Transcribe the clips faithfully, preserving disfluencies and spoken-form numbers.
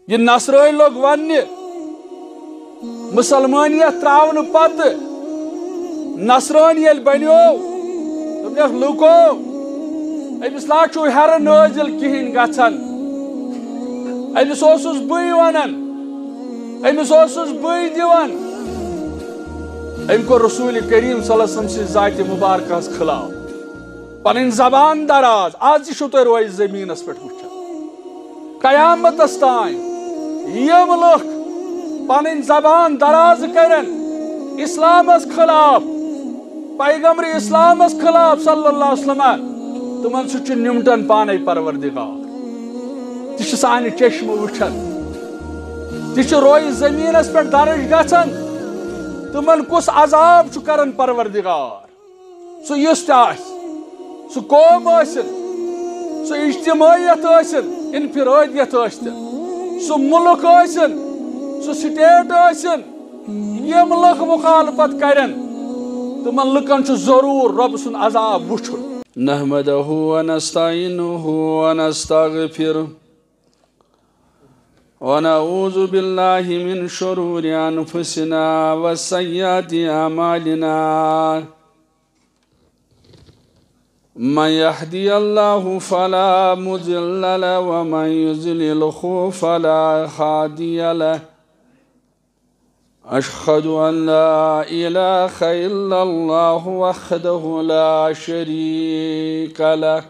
یہِ نصرٲنۍ لوٚگ وننہِ، مُسلمٲنیت ترٛاونہٕ پتہٕ نصرٲنۍ ییٚلہِ بنیو، دوٚپنکھ، لوٗکو، أمِس نا چھُو ہیرٕ نٲزِل کِہیٖنۍ گژھان، أمِس اوسُس بٕے ونان، أمِس اوسُس بٕے دِوان۔ أمۍ کوٚر رسول کریم صلی اللہ علیہ وسلم سٕنٛزِ ذاتِ مبارکہس خلاف۔ پنٕنۍ زبان دراز، از تہِ چھِو تُہۍ رویہِ زٔمیٖنس پٮ۪ٹھ وٕچھان۔ قیامتس تام یِم لُکھ پنٕنۍ زبان دراز کرن اسلامس خلاف، پیغمبر اسلامس خلاف صلی اللہ علیہ وسلم، تِمن سۭتۍ چھُ نِمٹان پانے پروردگار۔ تہِ چھِ سانہِ چشمہٕ وٕچھان، تہِ چھِ رویہِ زٔمیٖنس پٮ۪ٹھ درٕج گژھان۔ تِمن کُس عذاب چھُ کران پروردگار؟ سُہ یُس تہِ آسہِ، سُہ قوم ٲسِن، سُہ اجتمٲعیت ٲسِن، انفرٲدیت ٲسِن، سُہ مُلک ٲسِن، سُہ سٹیٹ ٲسِن، یِم لُکھ مخالفت کرن، تِمن لُکن چھُ ضروٗر رۄب سُنٛد عذاب وٕچھُن۔ نحمده ونستعينه ونستغفره، ونعوذ بالله من شرور أنفسنا وسيئات أعمالنا. من يهدي الله فلا مضل له، ومن يضلله فلا هادي له. أشهد أن لا إله إلا الله وحده لا شريك له،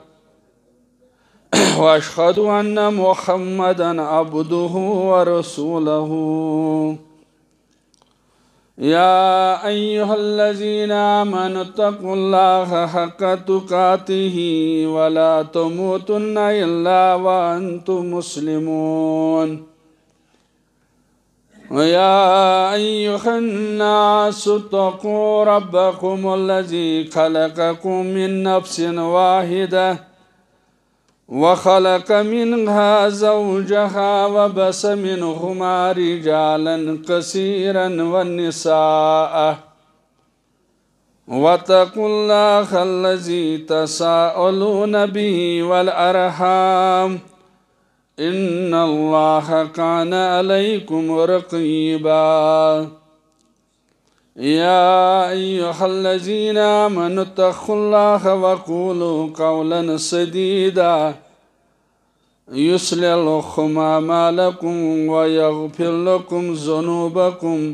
وأشهد أن محمدا عبده ورسوله. يا أيها الذين آمنوا اتقوا الله حق تقاته ولا تموتن إلا وأنتم مسلمون. يا أيها الناس اتقوا ربكم الذي خلقكم من نفس واحدة وخلق منها زوجها وبث منهما رجالا كثيرا ونساء، واتقوا الله الذي تساءلون به والأرحام، إن الله كان عليكم رقيبا. يا أيها الذين آمنوا اتقوا الله وقولوا قولا سديدا يصلح لكم أعمالكم ويغفر لكم ذنوبكم،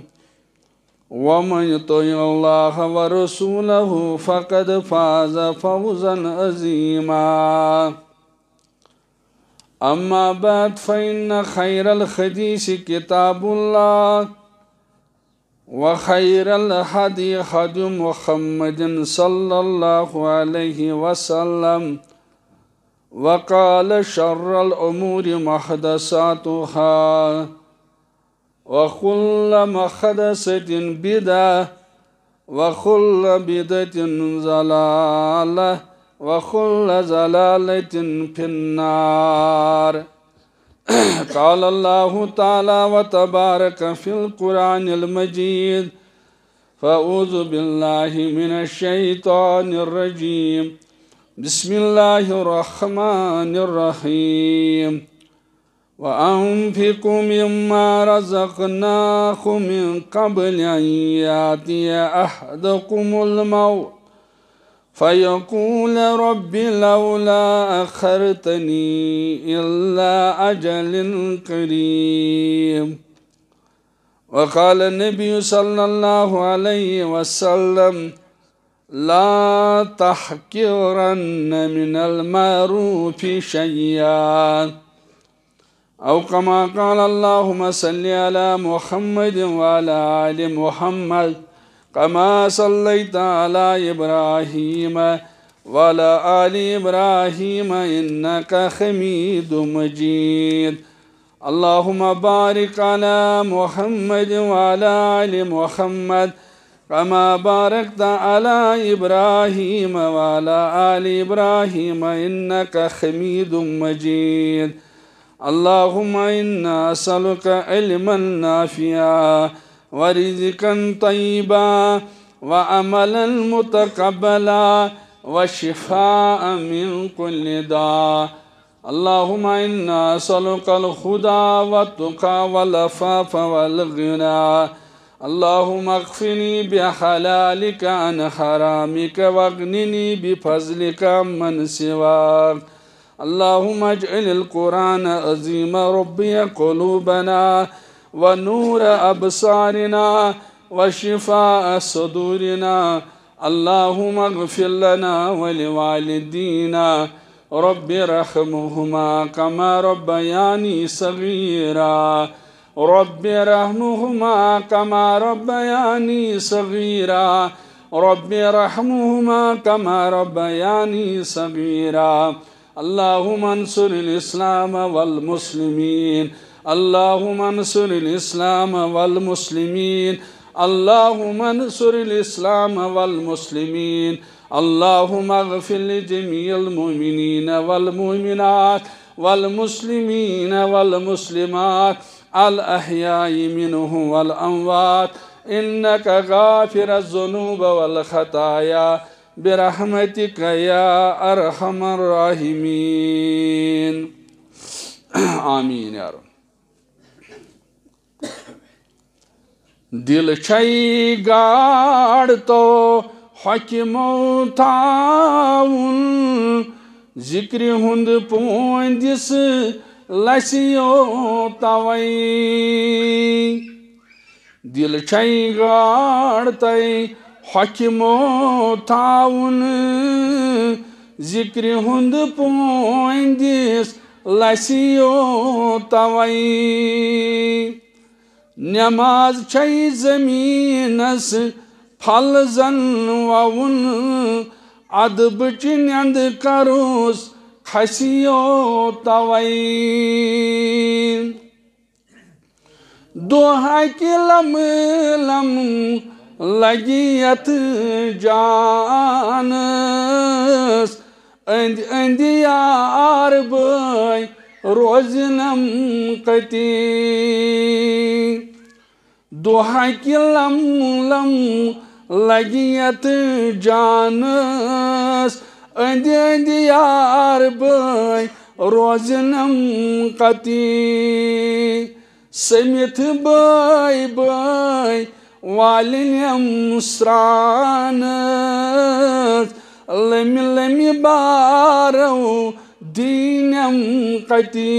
ومن يطع الله ورسوله فقد فاز فوزا عظيما. أما بعد، فإن خير الحديث كتاب الله، وخير الهدي هدي محمد صلى الله عليه وسلم، وقال شر الأمور محدثاتها، وكل محدثة بدعة، وكل بدعة ضلالة، وكل ضلالة في النار. قال الله تعالى وتبارك في القرآن المجيد، فأعوذ بالله من الشيطان الرجيم. بسم الله الرحمن الرحيم. وأنفقوا مما رزقناكم من قبل أن يأتي أحدكم الموت فيقول رب لولا أخرتني إلى أجل قريب. وقال النبي صلى الله عليه وسلم: لا تحقرن من المعروف شيئا. أو كما قال. اللهم صل على محمد وعلى آل محمد كما صليت على إبراهيم وعلى آل إبراهيم إنك حميد مجيد. اللهم بارك على محمد وعلى آل محمد كما باركت على إبراهيم وعلى آل إبراهيم إنك حميد مجيد. اللهم إنا نسألك علما نافعا ورزقا طيبا وعملا متقبلا وشفاء من كل داء. اللهم إنا نسألك الهدى والتقى والعفاف والغنى. اللهم اكفني بحلالك عن حرامك واغنني بفضلك عمن سواك. اللهم اجعل القرآن العظيم ربيع قلوبنا ونور أبصارنا وشفاء صدورنا. اللهم اغفر لنا ولوالدينا. رب ارحمهما كما ربياني صغيرا. رب ارحمهما كما ربياني صغيرا. رب ارحمهما كما ربياني صغيرا. اللهم انصر الإسلام والمسلمين. اللهم انصر الإسلام والمسلمين. اللهم انصر الإسلام والمسلمين. اللهم اغفر لجميع المؤمنين والمؤمنات والمسلمين والمسلمات الأحياء منهم والأموات، إنك غافر الذنوب والخطايا، برحمتك يا أرحم الراحمين. آمين يا رب. دِل چھے گاڑ تو حکمو تھاوُن، ذِکرِ ہُنٛد پونٛدِس لَسیو تَوَے۔ دِل چھے گاڑ تَے حکمو تھاوُن، ذِکرِ ہُنٛد پونٛدِس لَسیو تَوَے۔ نماز چھے زمینس پھل زن ووُن، ادبچ نند کروس کھسیو توے۔ دۄہہ اکہِ لمہ لمہ لگہِ یتھ جانس، أنٛدۍ أنٛدۍ یار بٲے روزنم کتی۔ دۄہہ اکہِ لم لم لگہِ یتھ جانس، أنٛدۍ أنٛدۍ یار بٲے روزنم کتی۔ سٔمِتھ بٲے بٲے والنٮ۪م سرٛانس، لٔمہِ لٔمہِ بارو دیٖنٮ۪م کتی۔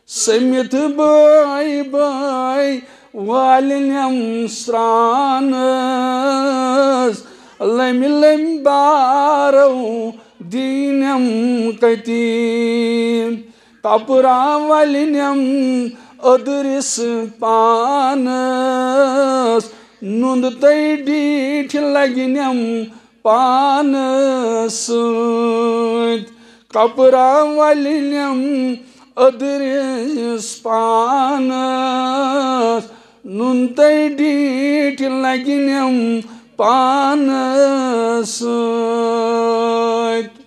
سٔمِتھ بٲے بٲے والنٮ۪م سرٛانس، لٔمہِ لٔمہِ بارو دیٖنٮ۪م کتی۔ کپرا ولنٮ۪م أدرِس پانس، نُند تہٕ ڈیٖٹھۍ لگنٮ۪م پانس سۭتۍ۔ کپرا ولنٮ۪م أدرِس پانس، نُن تہٕ ڈیٖٹھۍ لگنٮ۪م پانس سۭتۍ۔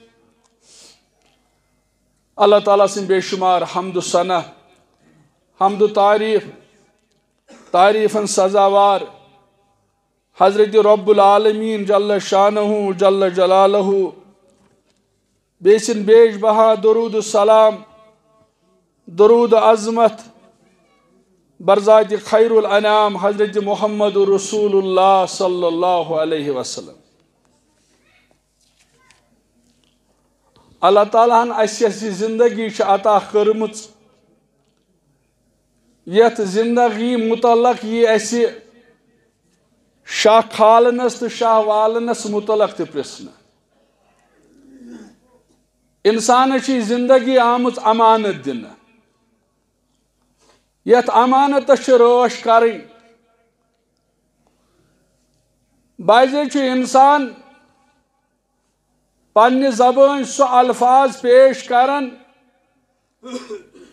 اللہ تعالیٰ سٕنٛدۍ بے شمار حمد و ثنا، حمد و تعریف، تعریفن سزاوار حضرت رب العالمین جل شانہ جل جلالہ، بیٚیہِ سٕنٛدۍ بیش بہا درود و سلام، درود و عظمت برذات خیر الانام حضرت محمد رسول اللہ صلی اللہ علیہ وسلم۔ اللہ تعالیٰ ہن اسہِ یۄس یہِ زندگی چھِ عطا کٔرمٕژ، یتھ زندگی متعلق یی اسہِ شاہ کھالنس تہٕ شاہ والنس متعلق تہِ پرژھنہٕ۔ انسانس چھِ یہِ زندگی آمٕژ امانت دِنہٕ۔ یتھ امانتس چھِ رٲچھ کرٕنۍ۔ بعضے چھُ انسان پننہِ زبٲنۍ سُہ الفاظ پیش کران،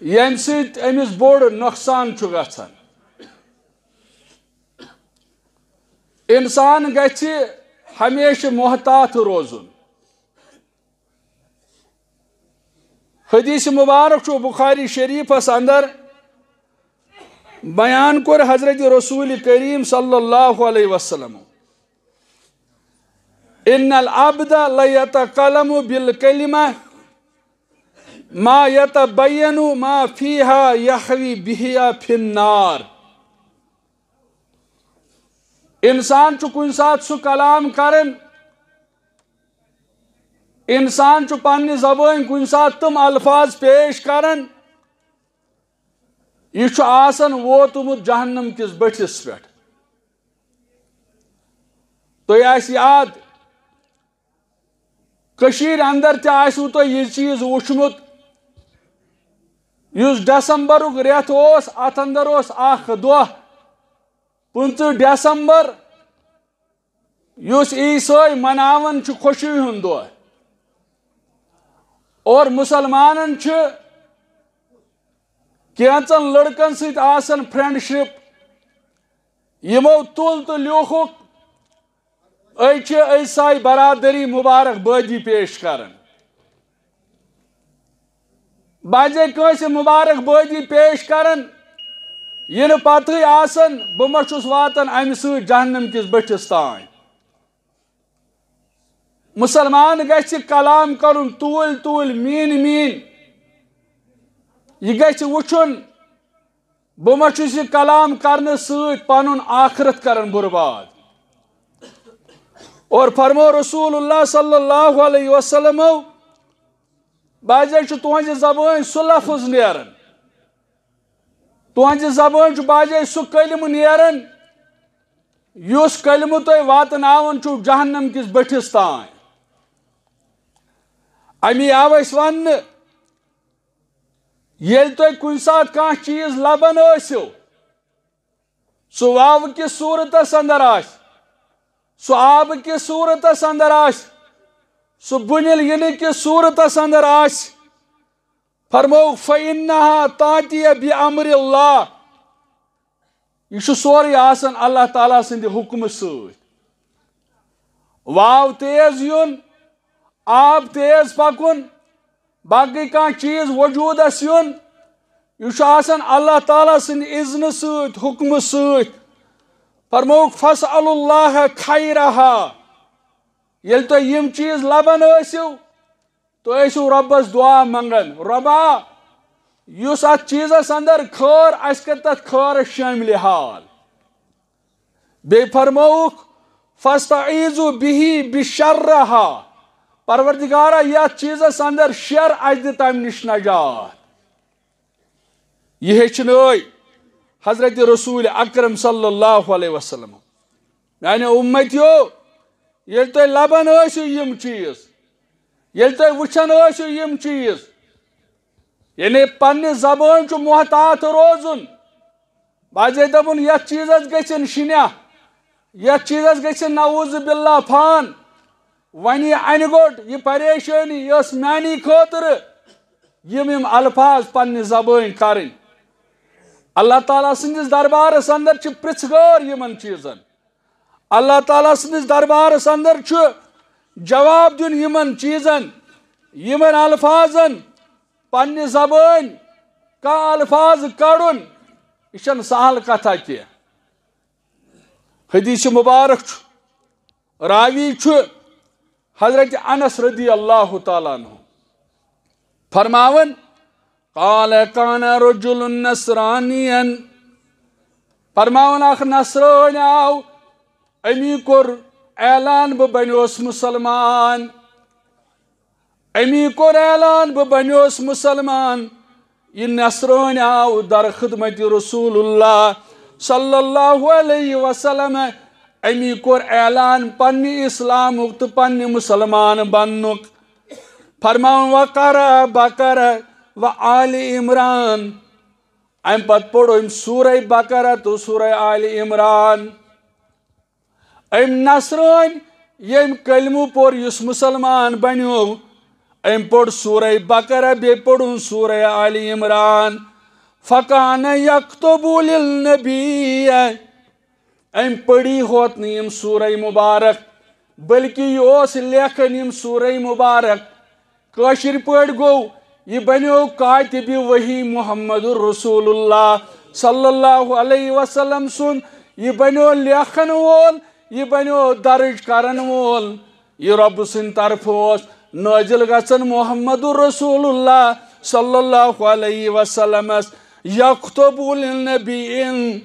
ییٚمہِ سۭتۍ أمِس بوٚڑ نۄقصان چھُ گژھان۔ انسان گژھِ ہمیشہِ محتاط روزُن۔ حدیث مبارک چھُ بخاری شریفس اندر بیان کوٚر حضرت رسول کریم صلی اللہ علیہ وسلم، ان العبد لیتکلم بالکلمہ ما یتبین ما فیہا یہوی بہیا فی النار۔ انسان چھُ کُنہِ ساتہٕ سُہ کلام کران، انسان چھُ پننہِ زبٲنۍ کُنہِ ساتہٕ تِم الفاظ پیش کران، یہِ چھُ آسان ووتمُت جہنم کِس بٔٹھِس پٮ۪ٹھ۔ تۄہہِ آسہِ یاد، کٔشیٖرِ اندر تہِ آسِوٕ تۄہہِ یہِ چیٖز وُچھمُت، یُس ڈسمبرُک رٮ۪تھ اوس، اتھ اندر اوس اکھ دۄہ، پٕنٛژٕہ ڈسمبر، یُس عیسٲے مناوان چھِ خوشی ہُنٛد دۄہ۔ اور مُسلمانن چھِ کینٛژن لڑکن سۭتۍ آسان friendship، یِمو تُل تہٕ لیوٗکھُکھ، أسۍ چھِ عیسائی برادری مبارک بٲدی پیش کران۔ بہٕ آسے کٲنٛسہِ مبارک بٲدی پیش کران، یِنہٕ پتہٕے آسان، بہٕ ما چھُس واتان امہِ سۭتۍ جہنم کِس بٔٹھِس تام؟ مُسلمان گژھِ کلام کرُن توٗلۍ توٗلۍ، میٖنۍ میٖنۍ۔ یہِ گژھِ وُچھُن، بہٕ ما چھُس یہِ کلام کرنہٕ سۭتۍ پنُن آخرت کران برباد؟ اور فرمو رسول اللہ صلی اللہ علیہ وسلمو، بعضے چھُ تُہنٛزِ زبٲنۍ سُہ لفظ نیران، تُہنٛزِ زبٲنۍ چھُ بعضے سُہ کلمہٕ نیران، یُس کلمہٕ تُہۍ واتناوان چھِو جہنم کِس بٔٹھِس تام۔ امی آو اسہِ وننہٕ، ییٚلہِ تُہۍ کُنہِ ساتہٕ کانٛہہ چیٖز لبان ٲسِو، سُہ واوٕ کِس صوٗرتس اندر آسہِ، سُہ آبہٕ کِس صوٗرتس اندر آسہِ، سُہ بُنِل یِنہٕ کِس صوٗرتس اندر آسہِ، فرمووُکھ، فَإِنَّهَا تَأْتِي بِأَمْرِ اللَّهِ۔ یہِ چھُ سورُے آسان اللہ تعالیٰ سٕنٛدِ حُکمہٕ سۭتۍ۔ واو تیز یُن، آب تیز پکُن، باقٕے کانٛہہ چیٖز وجوٗدس یُن، یہِ چھُ آسان اللہ تعالیٰ سٕنٛدِ اذنہٕ سۭتۍ، حُکمہٕ سۭتۍ۔ فرمووُکھ، فَاسْأَلُوا اللَّهَ خَيْرَهَا۔ ییٚلہِ تُہۍ یِم چیٖز لبان ٲسِو، تُہۍ ٲسِو رۄبس دُعا منٛگان، رۄبا، یُس اتھ چیٖزس اندر خٲر، اسہِ کر تتھ خٲرس شٲملِ حال۔ بیٚیہِ فرمووُکھ، فَاسْتَعِيذُوا بِهِ بِشَرِّهَا۔ پروردگارا، یتھ چیٖزس اندر شر، اسہِ دِ تمہِ نِش نجات۔ یہِ ہیٚچھنٲے حضرت رسول اکرم صلی اللہ علیہ وسلم۔ میانیو اُمتیو، ییٚلہِ تُہۍ لبان ٲسِو یِم چیٖز، ییٚلہِ تُہۍ وٕچھان ٲسِو یِم چیٖز، یعنی پننہِ زبٲنۍ چھُ محتاط روزُن۔ بعضے دپُن، یتھ چیٖزس گژھن شِنیہ، یتھ چیٖزس گژھن نعوذ باللہ فان۔ وۄنۍ یہِ انہِ گوٚٹ، یہِ پریشٲنی، یہِ ٲس میانی خٲطرٕ۔ یِم یِم الفاظ پننہِ زبٲنۍ کرٕنۍ۔ اللہ تعالیٰ سٕنٛدِس دربارس اندر چھِ پرژھ گٲر یِمن چیٖزن۔ اللہ تعالیٰ سٕنٛدِس دربارس اندر چھُ جواب دیُن یِمن چیٖزن، یِمن الفاظن۔ پننہِ زبٲنۍ کانٛہہ الفاظ کڑُن، یہِ چھَنہٕ سہل کتھا کینٛہہ۔ حدیث مبارک چھُ، راوی چھُ حضرت انس رضی اللہ تعالیٰ عنہ، فرماوان، قال كان رجل نصرانيا۔ فرماوان، اکھ نصرٲنۍ آو، أمی کوٚر اعلان، بہٕ بنیوس مُسلمان۔ أمی کوٚر اعلان، بہٕ بنیوس مُسلمان۔ یہِ نصرٲنۍ آو در خدمت رسول اللہ صلی اللہ علیہ وسلم۔ أمی کوٚر اعلان پننہِ اسلامُک تہٕ پننہِ مُسلمان بننُک۔ فرماوان، وقرأ بقرة وآل عمران۔ امہِ پتہٕ پوٚر أمۍ سورہ بقرہ تہٕ سورہ آل عمران۔ أمۍ نصرٲنۍ ییٚمۍ کلمہٕ پوٚر، یُس مُسلمان بنیو، أمۍ پوٚر سورہ بقرہ، بیٚیہِ پوٚرُن سورہ آل عمران۔ فکان یکتب للنبی۔ أمۍ پٔری ہوت نہٕ یِم سورہ مبارک، بلکہ یہِ اوس لیکھان یِم سورہ مبارک۔ کٲشِر پٲٹھۍ گوٚو، یہِ بنیو کاتب وحی محمد رسول اللہ صلی اللہ علیہ وسلم سُنٛد، یہِ بنیو لیکھن وول، یہِ بنیو درج کرن وول۔ یہِ رۄبہٕ سٕنٛدِ طرفہٕ اوس نٲزِل گژھان محمد رسول اللہ صلی اللہ علیہ وسلمس، یکتب للنبیین،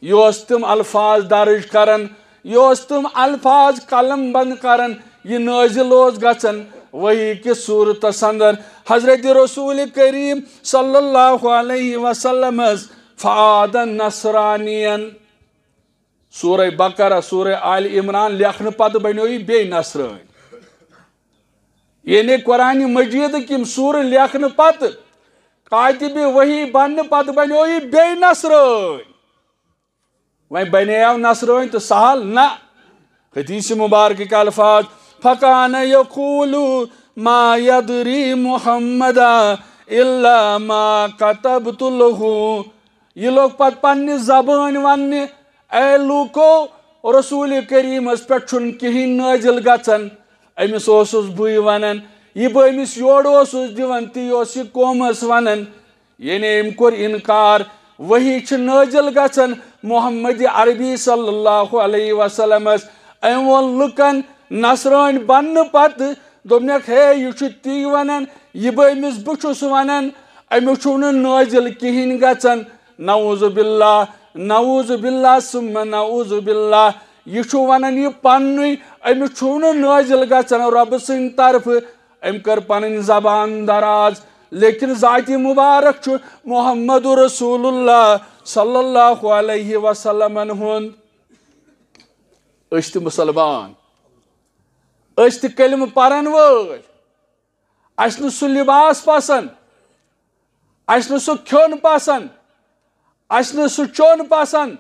یہِ اوس تِم الفاظ درج کران، یہِ اوس تِم الفاظ قلم بند کران، یہِ نٲزِل اوس گژھان وحی کِس صورتس اندر۔ حضرت رسول کریم صلی اللہ علیہ وسلمس فعاد نصرانین۔ سورہ بقرہ، سورہ آل عمران لیکھنہٕ پتہٕ بنیو یہِ بیٚیہِ نصرٲنۍ۔ یعنی قرآن مجیدٕکۍ یِم سورٕ لیکھنہٕ پتہٕ، کاتبِ وحی بننہٕ پتہٕ بنیو یہِ بیٚیہِ نصرٲنۍ۔ وۄنۍ بنیو نصرٲنۍ تہٕ سہل نہ۔ حدیث مبارکٕکۍ الفاظ، فکان یقول ما یدری محمدا الا ما کتبت لہ۔ یہِ لوٚگ پتہٕ پننہِ زبٲنۍ وننہِ، اے لوٗکو، رسول کریمس پٮ۪ٹھ چھُنہٕ کِہیٖنۍ نٲزِل گژھان۔ أمِس اوسُس بٕے ونان، یہِ بہٕ أمِس یورٕ اوسُس دِوان، تی اوس یہِ قومس ونان۔ یعنی أمۍ کوٚر انکار، وحی چھِ نٲزِل گژھان محمد عربی صلی اللہ علیہ وسلمس۔ أمۍ ووٚن لُکن نصرٲنۍ بننہٕ پتہٕ، دوٚپنکھ، ہے، یہِ چھُ تی ونان، یہِ بہٕ أمِس بہٕ چھُس ونان، أمِس چھُو نہٕ نٲزِل کِہیٖنۍ گژھان۔ نعوذ باللہ، نعوذ باللہ ثم نعوذ باللہ۔ یہِ چھُ ونان یہِ پننُے، أمِس چھُو نہٕ نٲزِل گژھان رۄبہٕ سٕنٛدِ طرفہٕ۔ أمۍ کٔر پنٕنۍ زبان دراز، لیکن ذاتِ مبارک چھُ محمد رسول اللہ صلی اللہ علیہ وسلمن ہُنٛد۔ أسۍ تہِ مسلمان، أسۍ تہِ کلمہٕ پرن وٲلۍ۔ اسہِ نہٕ سُہ لباس پسند، اسہِ نہٕ سُہ کھیوٚن پسند، اسہِ نہٕ سُہ چیوٚن پسند،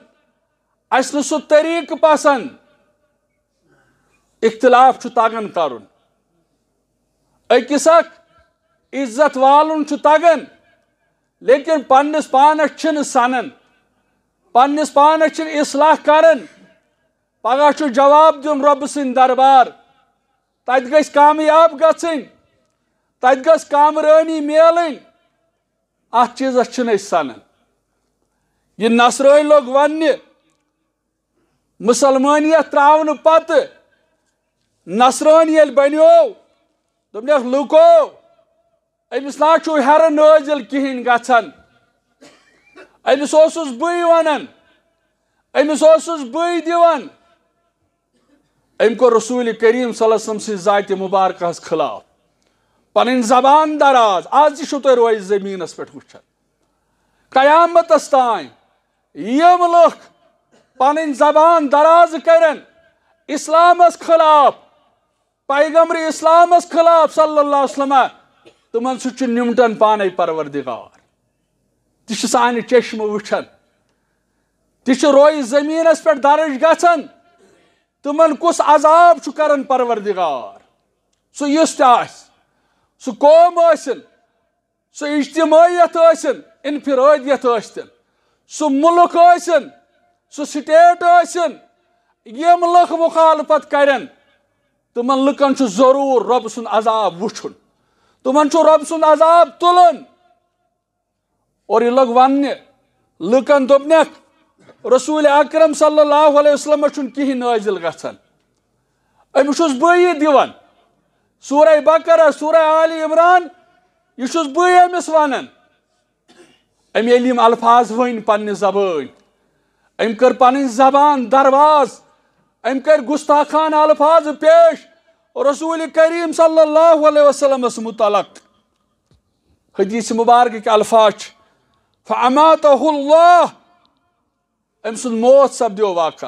اسہِ نہٕ سُہ طریقہٕ پسند۔ اختلاف چھُ تگان کرُن، أکِس اکھ عزت والُن چھُ تگان، لیکن پننِس پانس چھِنہٕ سنان، پننِس پانس چھِنہٕ اصلاح کران۔ پگاہ چھُ جواب دیُن رۄبہٕ سٕنٛدِ دربار، تتہِ گژھِ کامیاب گژھٕنۍ، تتہِ گژھِ کامرٲنی میلٕنۍ۔ اتھ چیٖزس چھِنہٕ أسۍ سنان۔ یہِ نصرٲنۍ لوٚگ وننہِ، مسلمٲنیت ترٛاونہٕ پتہٕ نصرٲنۍ ییٚلہِ بنیو، دوٚپنکھ، لوٗکو، أمِس نہ چھُ ہیرٕ نٲزِل کِہیٖنۍ گژھان۔ أمِس اوسُس بٕے ونان، أمِس اوسُس بٕے دِوان۔ أمۍ کوٚر رسول کریم صلی اللہ علیہ وسلم سٕنٛزِ ذاتِ مبارکہس خلاف۔ پنٕنۍ زبان دراز۔ از تہِ چھِو تُہۍ روزِ زٔمیٖنس پٮ۪ٹھ وٕچھان۔ قیامتس تام یِم لُکھ پنٕنۍ زبان دراز کرن اسلامس خلاف، پیغمبر اسلامس خلاف صلی اللہ علیہ وسلم، تِمن سۭتۍ چھُ نِمٹان پانے پروردگار۔ تہِ چھِ سانہِ چشمہٕ وٕچھان۔ تہِ چھِ روے زٔمیٖنس پٮ۪ٹھ درٕج گژھان۔ تِمن کُس عذاب چھُ کران پروردگار؟ سُہ یُس تہِ آسہِ، سُہ قوم ٲسِن، سُہ اجتمٲعیت ٲسِن، انفرٲدیت ٲسِن، سُہ مُلک ٲسِن، سُہ سٹیٹ ٲسِن، یِم لُکھ مخالفت کرن، تِمن لُکن چھُ ضروٗر رۄب سُنٛد عذاب وٕچھُن۔ تِمن چھُ رۄب سُنٛد عذاب تُلُن۔ اور یہِ لوٚگ وننہِ، لُکن دوٚپنکھ، رسول اکرم صلی اللہ علیہ وسلمس چھُنہٕ کِہیٖنۍ نٲزِل گژھان۔ أمِس چھُس بٕے یہِ دِوان۔ سورہ بقرہ، سورہ آل عمران، یہِ چھُس بٕے أمِس ونان۔ أمۍ ییٚلہِ یِم الفاظ ؤنۍ پننہِ زبٲنۍ، أمۍ کٔر پنٕنۍ زبان درواز، أمۍ کٔرۍ گستاخانہ الفاظ پیش رسول کریم صلی اللہ علیہ وسلمس متعلق۔ حدیث مبارکٕکۍ الفاظ چھِ، فَأَمَاتَهُ اللَّهُ، أمۍ سُنٛد موت سپدیو واقع،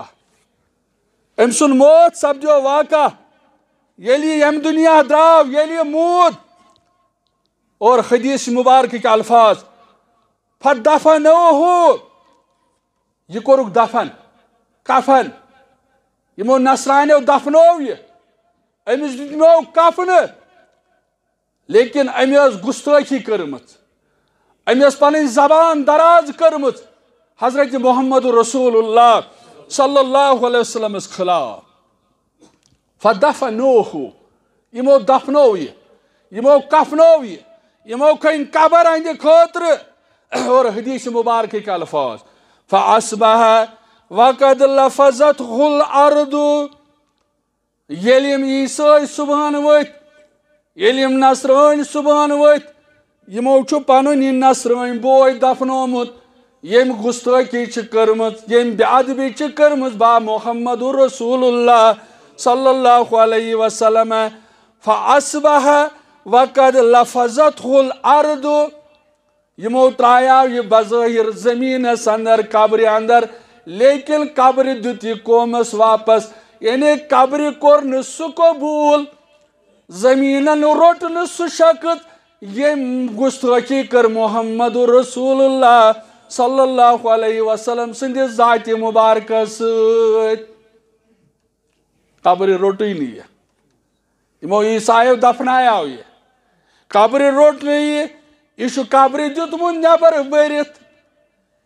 أمۍ سُنٛد موت سپدیو واقع، ییٚلہِ یہِ ییٚمہِ دُنیا درٛاو، ییٚلہِ یہِ موٗد۔ اور حدیث مبارکٕکۍ الفاظ، فَدَفَنُوهُ، یہِ کوٚرُکھ دفن، کفن، یِمو نصرانیو دفنوو یہِ، أمِس دیُتمو کفنہٕ۔ لیکن أمۍ ٲس گُستٲخی کٔرمٕژ، أمۍ ٲس پنٕنۍ زبان دراز کٔرمٕژ حضرت محمد رسول اللہ صلی اللہ علیہ وسلمس خلاف۔ فدفنوہ، یِمو دفنوو یہِ، یِمو کفنوو یہِ، یِمو کھٔنۍ قبر أہنٛدِ خٲطرٕ۔ اور حدیث مبارکٕکۍ الفاظ، فاصبح وقد لفظته الارض، ییٚلہِ یِم عیسٲے صُبحن ؤتھۍ، ییٚلہِ یِم نصرٲنۍ صُبحن ؤتھۍ، یِمو چھُ پنُن یہِ نصرٲنۍ بوے دفنومُت، ییٚمۍ گُستٲخی چھِ کٔرمٕژ، ییٚمۍ بے ادبی چھِ کٔرمٕژ با محمد رسول اللہ صلی اللہ علیہ وسلم۔ فاصبح وقد لفظته الارض۔ یِمو ترٛایاو یہِ بظٲہِر زٔمیٖنَس اندر، قبرِ اندر، لیکن قبرِ دیُت یہِ قومَس واپس، یعنی قبرِ کوٚر نہٕ سُہ قبوٗل، زٔمیٖنَن روٚٹ نہٕ سُہ شخص، ییٚمۍ گُستٲخی کٔر محمد رسول اللہ صلی اللہ علیہ وسلم سٕنٛدِ ذاتِ مبارکہ سۭتۍ۔ قبرِ روٚٹٕے نہٕ یہِ۔ یِمو عیسایو دفنایاو یہِ۔ قبرِ روٚٹ نہٕ یہِ۔ یہِ چھُ قبرِ دیُتمُت نٮ۪بر بٔرِتھ۔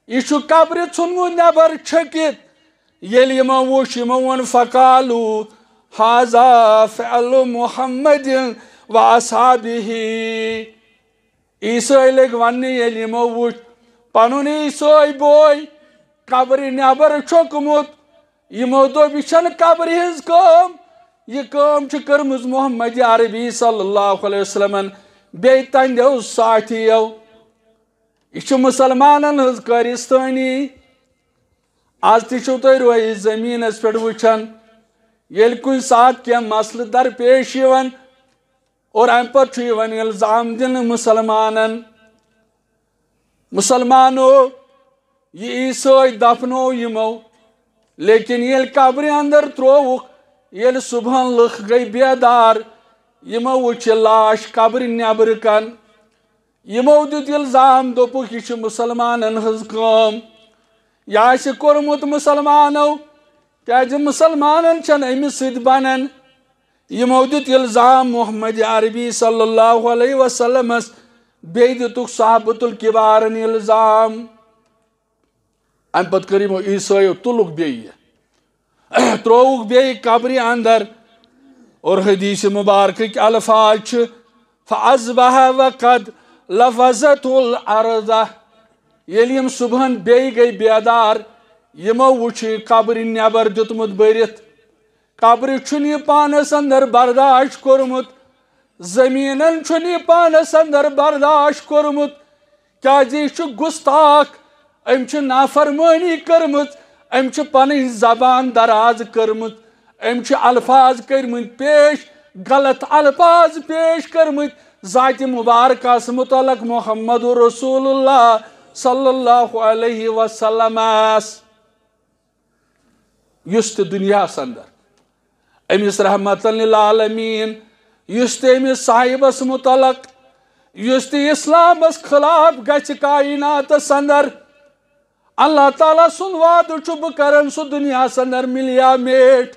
یہِ چھُ قبرِ ژھُنمُت نٮ۪بر چھٔکِتھ۔ ییٚلہِ یِمو وُچھ، یِمو ووٚن، فقالوا هذا فعل محمد واصحابه۔ عیسٲے لٔگۍ وننہِ، ییٚلہِ یِمو وُچھ پنُن عیسٲے بوے قبرِ نٮ۪بر چھوٚکمُت، یِمو دوٚپ، یہِ چھنہٕ قبرِ ہٕنٛز کٲم، یہِ کٲم چھِ کٔرمٕژ محمد عربی صلی اللہ علیہ وسلمن بیٚیہِ تہنٛدیو ساتھیو۔ یہِ چھِ مُسلمانن ہٕنٛز کٲرِستٲنی۔ از تہِ چھِو تُہۍ رویہِ زٔمیٖنس پٮ۪ٹھ وٕچھان، ییٚلہِ کُنہِ ساتہٕ کینٛہہ مسلہٕ درپیش یِوان اور امہِ پتہٕ چھُ یِوان الزام دِنہٕ مُسلمانن، مُسلمانو، یہِ عیسٲے دفنو یِمو، لیکن ییٚلہِ قبرِ اندر ترووُکھ، ییٚلہِ صبحن لُکھ گٔے بیدار، یِمو وُچھ یہِ لاش قبرِ نٮ۪برٕ کن۔ یِمو دیُت الزام، دوٚپُکھ، یہِ چھِ مُسلمانن ہٕنٛز کٲم، یہِ آسہِ کوٚرمُت مُسلمانو، کیازِ مُسلمانن چھنہٕ أمِس سۭتۍ بنان۔ یِمو دیُت الزام محمد عربی صلی اللہ علیہ وسلمس، بیٚیہِ دیُتُکھ صحابۃ الکبارن الزام۔ امہِ پتہٕ کٔر یِمو عیسٲیو، تُلُکھ بیٚیہِ، ترووُکھ بیٚیہِ قبرِ اندر۔ اور حدیث مبارکٕکۍ الفاظ چھِ، فاصبح وقد لفظته الارض۔ ییٚلہِ یِم صبحن بیٚیہِ گٔے بیدار، یِمو وُچھ یہِ قبرِ نٮ۪بر دیُتمُت بٔرِتھ۔ قبرِ چھُنہٕ یہِ پانس اندر برداشت کوٚرمُت، زٔمیٖنن چھُنہٕ یہِ پانس اندر برداشت کوٚرمُت، کیازِ یہِ چھُ گُستاخ، أمۍ چھِ نافرمٲنی کٔرمٕژ، أمۍ چھِ پنٕنۍ زبان دراز کٔرمٕژ، أمۍ چھِ الفاظ کٔرمٕتۍ پیش، غلط الفاظ پیش کٔرمٕتۍ ذاتِ مبارکس متعلق محمد رسول اللہ صلی اللہ علیہ وسلمس۔ یُس تہِ دُنیاہَس اندر أمِس رحمتاً للعالمین، یُس تہِ أمِس صاحبَس مُتعلق، یُس تہِ اِسلامَس خلاف گژھِ کائناتَس اندر، اللہ تعالیٰ سُنٛد وعدٕ چھُ، بہٕ کرن سُہ دُنیاہَس اندر مِلیا میٹ،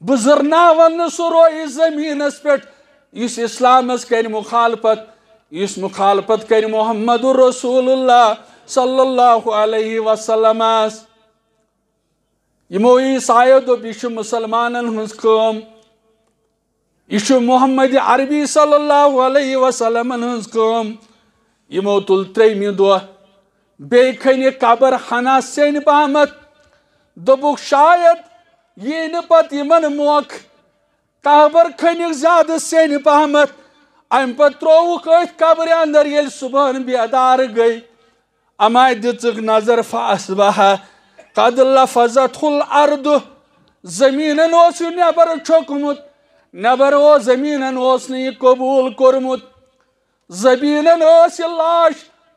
بہٕ زٕرناوَن نہٕ سُہ رویہِ زٔمیٖنَس پٮ۪ٹھ یُس اِسلامَس کرِ مُخالفت، یُس مُخالفت کرِ محمد رسول اللہ صلی اللہ علیہ وسلمس۔ یِمو عیسایو دوٚپ، یہِ چھِ مُسلمانن ہٕنٛز کٲم، یہِ چھُ محمد عربی صلی اللہ علیہ وسلمن ہٕنٛز کٲم۔ یِمو تُل ترٛیٚیمہِ دۄہ بیٚیہِ کھٔنہِ قبر ہنا سیٚنہِ پہمتھ۔ دوٚپُکھ، شاید یی نہٕ پتہٕ یِمن موقعہٕ۔ قبر کھٔنِکھ زیادٕ سیٚنہِ پہمتھ۔ امہِ پتہٕ ترووُکھ أتھۍ قبرِ اندر۔ ییٚلہِ صبحن بیدار گٔے، اما دِژٕکھ نظر، فاصبح قد لفظته الارض۔ زٔمیٖنن اوس یہِ نٮ۪بر چھوٚکمُت، نٮ۪بر اوس، زٔمیٖنن اوس نہٕ یہِ قبوٗل کوٚرمُت۔ زٔمیٖنن ٲس یہِ لاش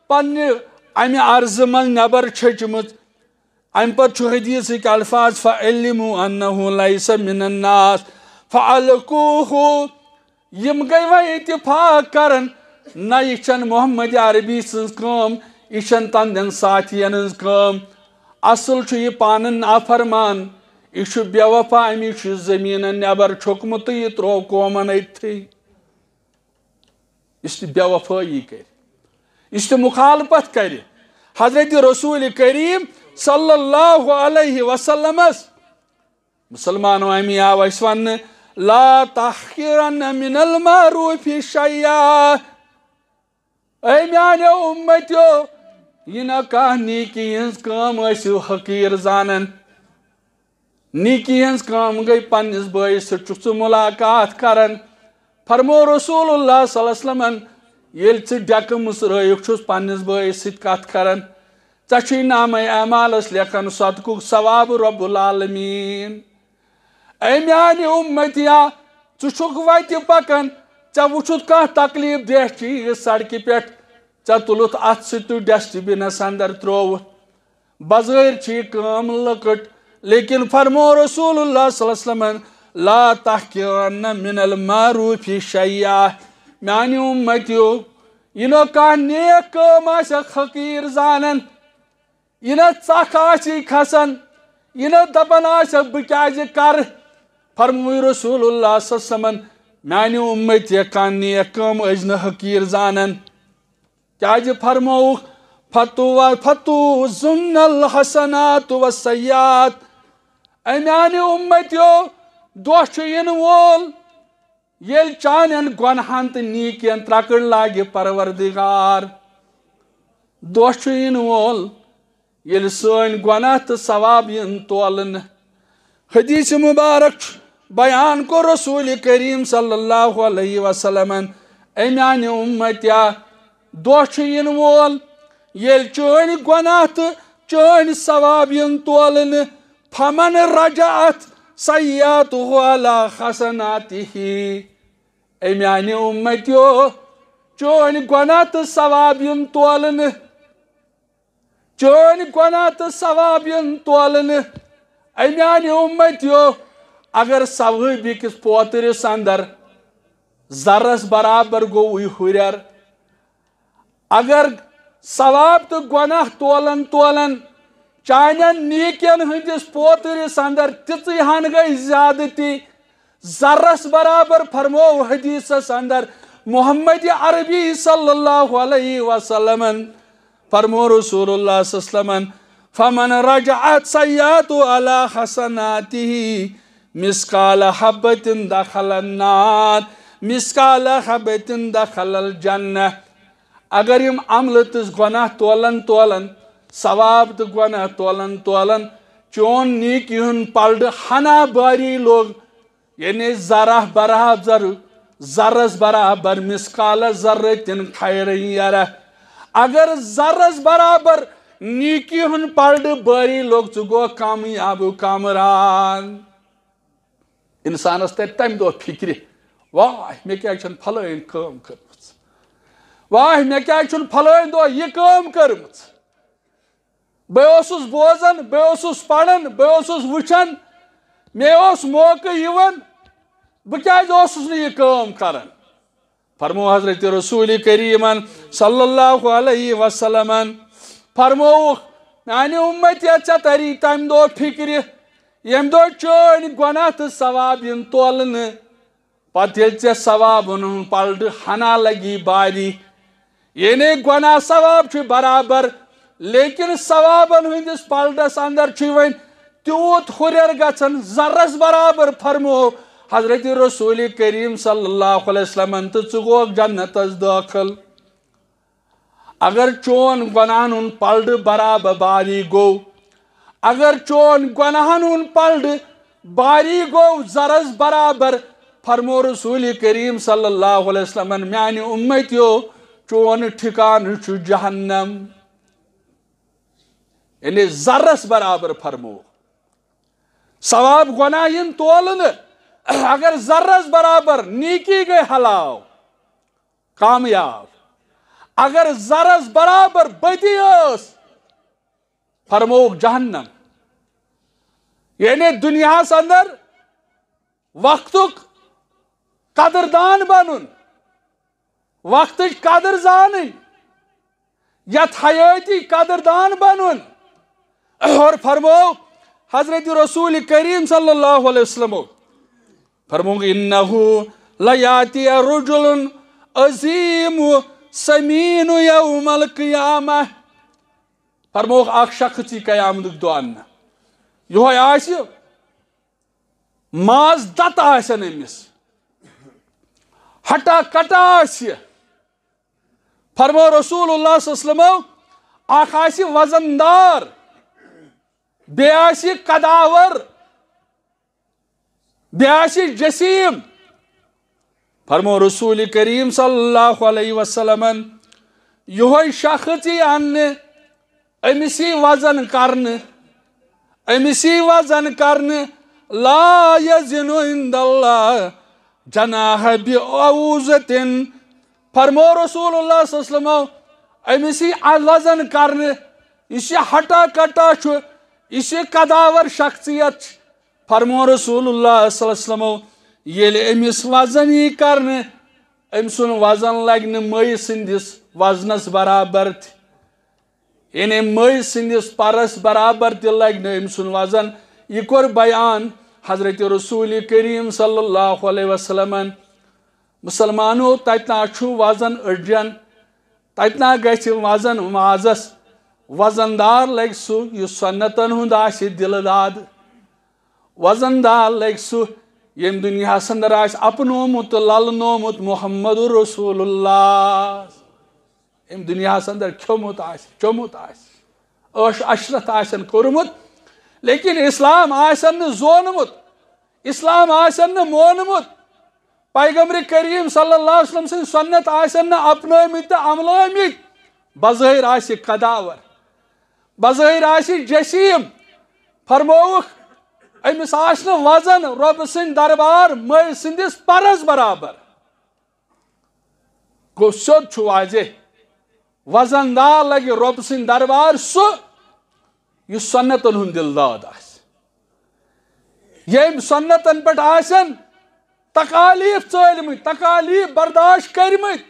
پننہِ امہِ عرضہٕ منٛز نٮ۪بر چھٔچمٕژ۔ امہِ پتہٕ چھُ حدیثٕکۍ الفاظ، فعلموا انه ليس من الناس فالقوه۔ یِم گٔے وۄنۍ اتفاق کران، نہ، یہِ چھَنہٕ محمد عربی سٕنٛز کٲم، یہِ چھَنہٕ تہنٛدٮ۪ن ساتھین ہٕنٛز کٲم۔ اصل چھُ یہِ پانہٕ نافرمان، یہِ چھُ بے وفا، أمِس چھُ زٔمیٖنن نٮ۪بر چھوٚکمُت تہٕ یہِ تروو قومن أتھٕے۔ یُس تہِ بے وفٲیی کرِ، یُس تہِ مخالفت کرِ حضرت رسول کریم صلی اللہ علیہ وسلمس، مسلمانو، امی آو اسہِ وننہٕ، لا تحقرن من المعروف شيئا۔ اے میانیو امتیو، یہِ نہ کانٛہہ نیکی ہٕنٛز کٲم ٲسِو حقیٖر زانان۔ نیکی ہٕنٛز کٲم گٔے پننِس بٲیِس سۭتۍ چھُکھ ژٕ ملاقات کران۔ فرمو رسول اللہ صلی اللہ علیہ وسلمن، ییٚلہِ ژٕ ڈٮ۪کہٕ مٕژرٲیِکھ چھُس پننِس بٲیِس سۭتۍ کتھ کران، ژےٚ چھُے نامے اعمالس لیکھان صدقُک ثواب رب العالمین۔ اے میانہِ اُمتیا، ژٕ چھُکھ وتہِ پکان، ژےٚ وُچھُتھ کانٛہہ تکلیف دیہہ چیٖز سڑکہِ پٮ۪ٹھ، ژےٚ تُلُتھ اتھ سۭتۍ تہٕ ڈسٹ بنس اندر ترووُتھ۔ بظٲہر چھِ یہِ کٲم لۄکٕٹ، لیکن فرمو رسول اللہ صلی اللہ علیہ وسلمن، "لا تحقرن من المعروف شیئا"۔ میانہِ اُمتیو، یہِ نہٕ کانٛہہ نیک کٲم آسٮ۪کھ حقیٖر زانان، یہِ نہٕ ژکھ آسہِ کھسان، یہِ نہٕ دپان آسٮ۪کھ، "بہٕ کیازِ کرٕ؟" فرمووُے رسول اللہ صلی اللہ علیہ وسلمن، میانہِ اُمتی کانٛہہ نیک کٲم ٲسۍ نہٕ حقیٖر زانان۔ کیازِ فرمووُکھ، "فتو، فتو زن الحسنات والسیئات"۔ اے میانہِ اُمتیو، دۄہ چھُ یِنہٕ وول، ییٚلہِ چانٮ۪ن گۄنہَن تہٕ نیٖکیَن ترٛکٕر لاگہِ پروردگار۔ دۄہ چھُ یِنہٕ وول، ییٚلہِ سٲنۍ گۄناہ تہٕ ثواب یِن تولنہٕ۔ حدیث مبارک چھُ بیان کوٚر رسول کریم صلی اللہ علیہ وسلمن، "اے میانہِ اُمتیا، دۄہ چھُ یِنہٕ وول، ییٚلہِ چٲنۍ گۄناہ تہٕ چٲنۍ ثواب یِن تولنہٕ، فمن رجعت سیئاته علی حسناته"۔ اے میانہِ اُمتیو، چٲنۍ گۄناہ تہٕ ثواب یِن تولنہٕ، چٲنۍ گۄناہ تہٕ ثواب یِن تولنہٕ۔ اے میانہِ اُمتیو، اگر ثوٲبی کِس پوترِس اندر ذرس برابر گوٚوُے ہُرٮ۪ر، اگر ثواب تہٕ گۄناہ تولن تولن چانٮ۪ن نیکین ہٕنٛدِس پوترِس اندر تِژٕے ہن گٔے زیادتی، ذرس برابر، فرموو حدیثس اندر محمد عربی صلی اللہ علیہ وسلمن، فرموو رسول اللہ صلی اللہ علیہ وسلمن، "فمن رجعت سیئاته علی حسناته مثقال حبة دخل النار، مثقال حبة دخل الجنة"۔ اگر یِم عملہٕ تہٕ گۄناہ تولن تولن، ثواب تہٕ گۄناہ تولن تولن، چون نیکی ہُنٛد پلڑٕ ہنا باری لوٚگ، یعنی ذرہ برابر، ذرس برابر، مثقال ذرة خیرا یرہ، اگر ذرس برابر نیکی ہُنٛد پلڑٕ باری لوٚگ، ژٕ گوکھ کامیاب و کامران۔ انسانس ترِ تمہِ دۄہ فکرِ، "واہ، مےٚ کیازِ چھنہٕ فلٲنۍ کٲم کٔرمٕژ؟ واہ، مےٚ کیازِ چھُنہٕ فلٲنۍ دۄہ یہِ کٲم کٔرمٕژ؟" بہٕ اوسُس بوزان، بہٕ اوسُس پران، بہٕ اوسُس وٕچھان، مےٚ اوس موقعہٕ یِوان، بہٕ کیازِ اوسُس نہٕ یہِ کٲم کران؟ فرمو حضرت رسول کریمن صلی اللہ علیہ وسلمن، فرمووُکھ، میانہِ اُمتیا، ژےٚ تری تمہِ دۄہ فکرِ، ییٚمہِ دۄہ چٲنۍ گۄناہ تہٕ ثواب یِن تولنہٕ۔ پتہٕ ییٚلہِ ژےٚ ثوابن ہُنٛد پلڑٕ ہنا لگی باری، یعنی گۄناہ ثواب چھُ برابر، لیکن ثوابن ہٕنٛدِس پلڑس اندر چھُ وۄنۍ تیوٗت ہُرٮ۪ر گژھان، ذرس برابر، فرمو حضرت رسول کریم صلی اللہ علیہ وسلمن، تہٕ ژٕ گوکھ جنتس دٲخل۔ اگر چون گۄناہن ہُنٛد پلڑٕ برابر باری گوٚو، اگر چون گۄناہن ہُنٛد پلڑٕ باری گوٚو ذرس برابر، فرمو رسول کریم صلی اللہ علیہ وسلمن، میانہِ اُمتیو، چون ٹھکانہٕ چھُ جہنم۔ یعنی ذرس برابر فرمو۔ ثواب گۄناہ یِن تولنہٕ، اگر ذرس برابر نیکی گٔے ہلاو، کامیاب۔ اگر ذرس برابر بدی ٲس، فرمووُکھ جہنم۔ یعنی دنیاہس اندر وقتُک قدردان بنُن، وقتٕچ قدر زانٕنۍ، یتھ حیٲتی قدردان بنُن۔ اور فرموو حضرت رسول کریم صلی اللہ علیہ وسلم، فرموو، "انہ لیاتی رجل عظیم سمین یوم القیامہ"۔ فرمووُکھ، اکھ شخص یی قیامتُک دۄہ اننہٕ، یہوے آسہِ ماز دتہٕ آسن أمِس، ہٹا کٹا آسہِ۔ فرمو رسول اللہ صلی اللہ علیہ وسلمو، اکھ آسہِ وزن دار، بیٚیہِ آسہِ قداور، بیٚیہِ آسہِ جسیم۔ فرمو رسول کریم صلی اللہ علیہ وسلمن، یہوے شخص یی اننہٕ، أمِس یی وزن کرنہٕ، أمِس یی وزن کرنہٕ، لا یزن عند اللہ جناح بعوضۃ۔ فرمو رسول اللہ صلی اللہ علیہ وسلم، أمِس یی وزن کرنہٕ، یُس یہِ ہٹا کٹا چھُ، یُس یہِ قداور شخصیت چھِ۔ فرمو رسول اللہ صلی اللہ علیہ وسلم، ییٚلہِ أمِس وزن یی کرنہٕ، أمۍ سُنٛد وزن لگہِ نہٕ مٔۍ سٕنٛدِس وزنس برابر تہِ۔ یعنی مٔۍ سٕنٛدِس پرس برابر تہِ لگہِ نہٕ أمۍ سُنٛد وزن۔ یہِ کوٚر بیان حضرت رسول کریم صلی اللہ علیہ وسلمن۔ مسلمانو، تتہِ نا چھُ وزن أڈجن، تتہِ نا گژھِ وزن مازس۔ وزن دار لگہِ سُہ یُس سنتن ہُنٛد آسہِ دِلہٕ داد۔ وزن دار لگہِ سُہ ییٚمۍ دُنیاہس اندر آسہِ اپنومُت تہٕ للنومُت محمد رسول اللہ۔ أمۍ دُنیاہس اندر کھیوٚمُت آسہِ، چوٚمُت آسہِ، عٲش عشرت آسن کوٚرمُت، لیکن اسلام آسن نہٕ زونمُت، اسلام آسن نہٕ مونمُت، پیغمبر کریم صلی اللہ علیہ وسلم سٕنٛدۍ سنت آسن نہٕ اپنٲومٕتۍ تہٕ عملٲومٕتۍ، بظٲہر آسہِ قداور، بظٲہر آسہِ جسیم۔ فرمووُکھ، أمِس آسہِ نہٕ وزن رۄبہٕ سٕنٛدۍ دربار مٔلۍ سٕنٛدِس پرس برابر۔ گوٚو، سیوٚد چھُ واضح، وزن دار لگہِ رۄب سٕنٛدِ دربار سُہ، یُس سنتن ہُنٛد دِلداد آسہِ، ییٚمۍ سنتن پٮ۪ٹھ آسن تکالیف ژٲلمٕتۍ، تکالیف برداشت کٔرمٕتۍ،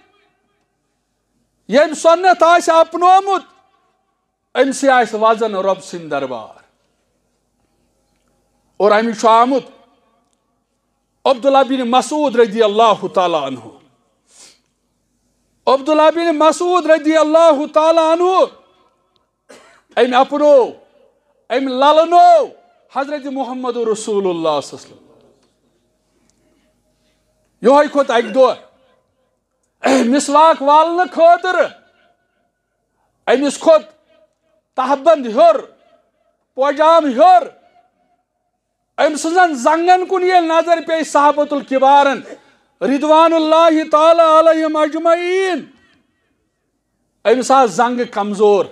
ییٚمۍ سنت آسہِ اپنومُت، أمۍ سٕے آسہِ وزن رۄب سٕنٛدِ دربار۔ اور اَمہِ چھُ آمُت عبداللہ بن مسعود رضی اللہ تعالیٰ عنہ۔ عبداللہ بن مسعود رضی اللہ تعالیٰ عنہ، أمۍ اپنو، أمۍ للنو حضرت محمد رسول اللہ صلی اللہ علیہ وسلم۔ یہوے کھوٚت اکہِ دۄہ مسواک والنہٕ خٲطرٕ۔ أمِس کھوٚت تہبند ہیوٚر، پوجام ہیوٚر۔ أمۍ سٕنٛزن زنٛگن کُن ییٚلہِ نظر پیٚیہِ صحابت الکبارن رضوان اللہ تعالیٰ علیہم اجمعین، أمِس آسہٕ زنٛگہٕ کمزور۔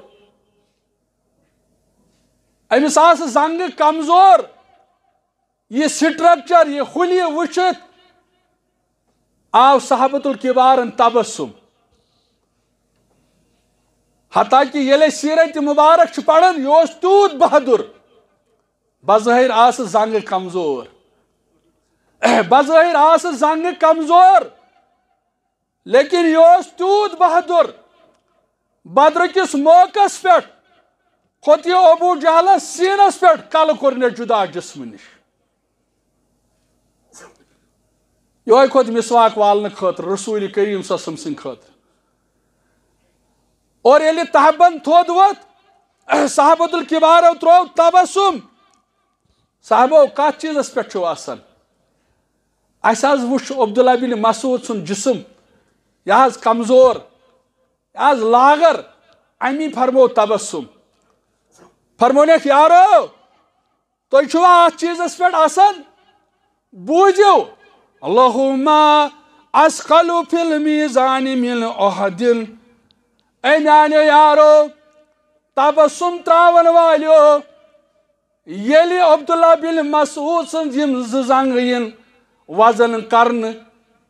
أمِس آسہٕ زنٛگہٕ کمزور۔ یہِ سٹرکچر، یہِ خُلیہِ وٕچھِتھ آو صحابت الکبارن تبسم۔ حتیٰ کہ ییٚلہِ أسۍ سیرت مبارک چھِ پران، یہِ اوس تیوٗت بہادُر۔ بظٲہر آسہٕ زنٛگہٕ کمزور۔ بظٲہر آسہٕ زنٛگہٕ کمزور۔ لیکن یہِ اوس تیوٗت بہادُر، بدرٕ کِس موقعس پٮ۪ٹھ کھوٚت یہِ ابو جہلس سیٖنس پٮ۪ٹھ، کلہٕ کوٚرنس جدا جسمہٕ نِش۔ یِہوٚے کھوٚت مسواک والنہٕ خٲطرٕ، رسول کریم صلی اللہ علیہ وسلم سٕنٛدِ خٲطرٕ۔ اور ییٚلہِ تہبند تھوٚد ووٚتھ، صحابت الکبارو ترٛوو تبسم۔ صحابو، کتھ چیٖزس پٮ۪ٹھ چھِو آسان؟ اسہِ حظ وُچھ عبداللہ بن مسعود سُنٛد جسم، یہِ حظ کمزور، یہِ حظ لاغر، امی فرمو تبسم۔ فرمونکھ، یارو، تُہۍ چھِوا اتھ چیٖزس پٮ۪ٹھ آسان؟ بوٗزِو، اللہم اثقل فی المیزان من احد۔ اے میانیو یارو، تبسم تراون والیو، ییٚلہِ عبداللہ بن مسعود سٕنٛز یِم زٕ زنٛگہٕ یِن وزن کرنہٕ،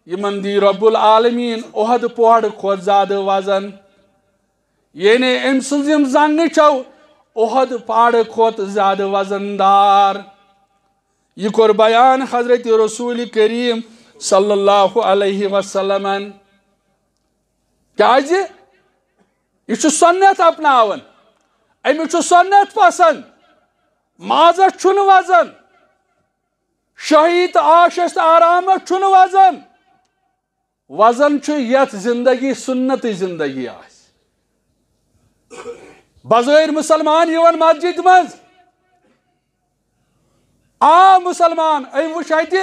یِمن دی رب العالمین احد پہاڑٕ کھۄتہٕ زیادٕ وزن۔ یعنی أمۍ سٕنٛز یِم زنٛگہٕ چھَو احد پہاڑٕ کھۄتہٕ زیادٕ وزن دار۔ یہِ کوٚر بیان حضرت رسول کریم صلی اللہ علیہ وسلمن۔ کیازِ؟ یہِ چھُ سنت اپناوان، أمِس چھُ سنت پسند۔ مازس چھُنہٕ وزن، شٲہی تہٕ عاشس تہٕ آرامس چھُنہٕ وزن۔ وزن چھُ یتھ زندگی، سنتٕچ زندگی آسہِ۔ بظٲہر مسلمان یِوان مسجد منٛز، عام مسلمان، أمۍ وٕچھ اتہِ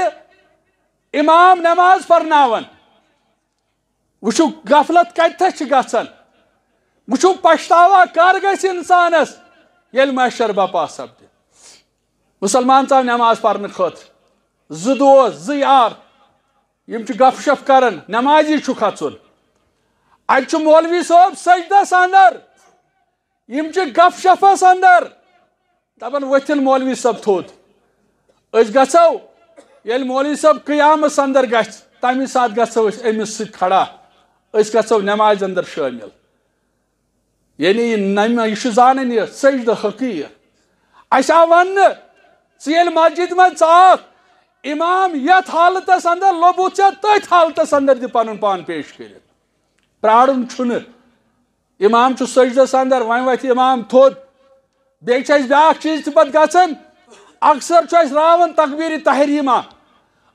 امام نماز پرناوان۔ وٕچھِو، غفلت کتہِ تھس چھِ گژھان۔ وٕچھِو، پچھتاوا کر گژھِ انسانس، ییٚلہِ محشر بپا سپدِ۔ مسلمان ژاو نماز پرنہٕ خٲطرٕ، زٕ دوس، زٕ یار، یِم چھِ گپ شپ کران، نمازی چھُ کھژُن۔ اتہِ چھُ مولوی صٲب سجدس اندر، یِم چھِ گپ شپس اندر۔ دپان، ؤتھِن مولوی صٲب تھوٚد۔ أسۍ گژھو، ییٚلہِ مولوی صٲب قیامس اندر گژھِ، تمہِ ساتہٕ گژھو أسۍ أمِس سۭتۍ کھڑا، أسۍ گژھو نمازِ اندر شٲمِل۔ یعنی یہِ نمہ-، یہِ چھُ زانان یہِ سجدٕ حقیٖر۔ اَسہِ آو وننہٕ، ژٕ ییٚلہِ مسجد منٛز ژاکھ، امام یتھ حالتس اندر لوٚبُتھ ژےٚ، تٔتھۍ حالتس اندر دِ پنُن پان پیش کٔرِتھ۔ پرارُن چھُنہٕ۔ امام چھُ سجدس اندر، وۄنۍ وتھِ امام تھوٚد۔ بیٚیہِ چھِ اَسہِ بیٛاکھ چیٖز تہِ پتہٕ گژھان۔ اکثر چھُ اَسہِ راوان تکبیٖرِ تحریٖمہ۔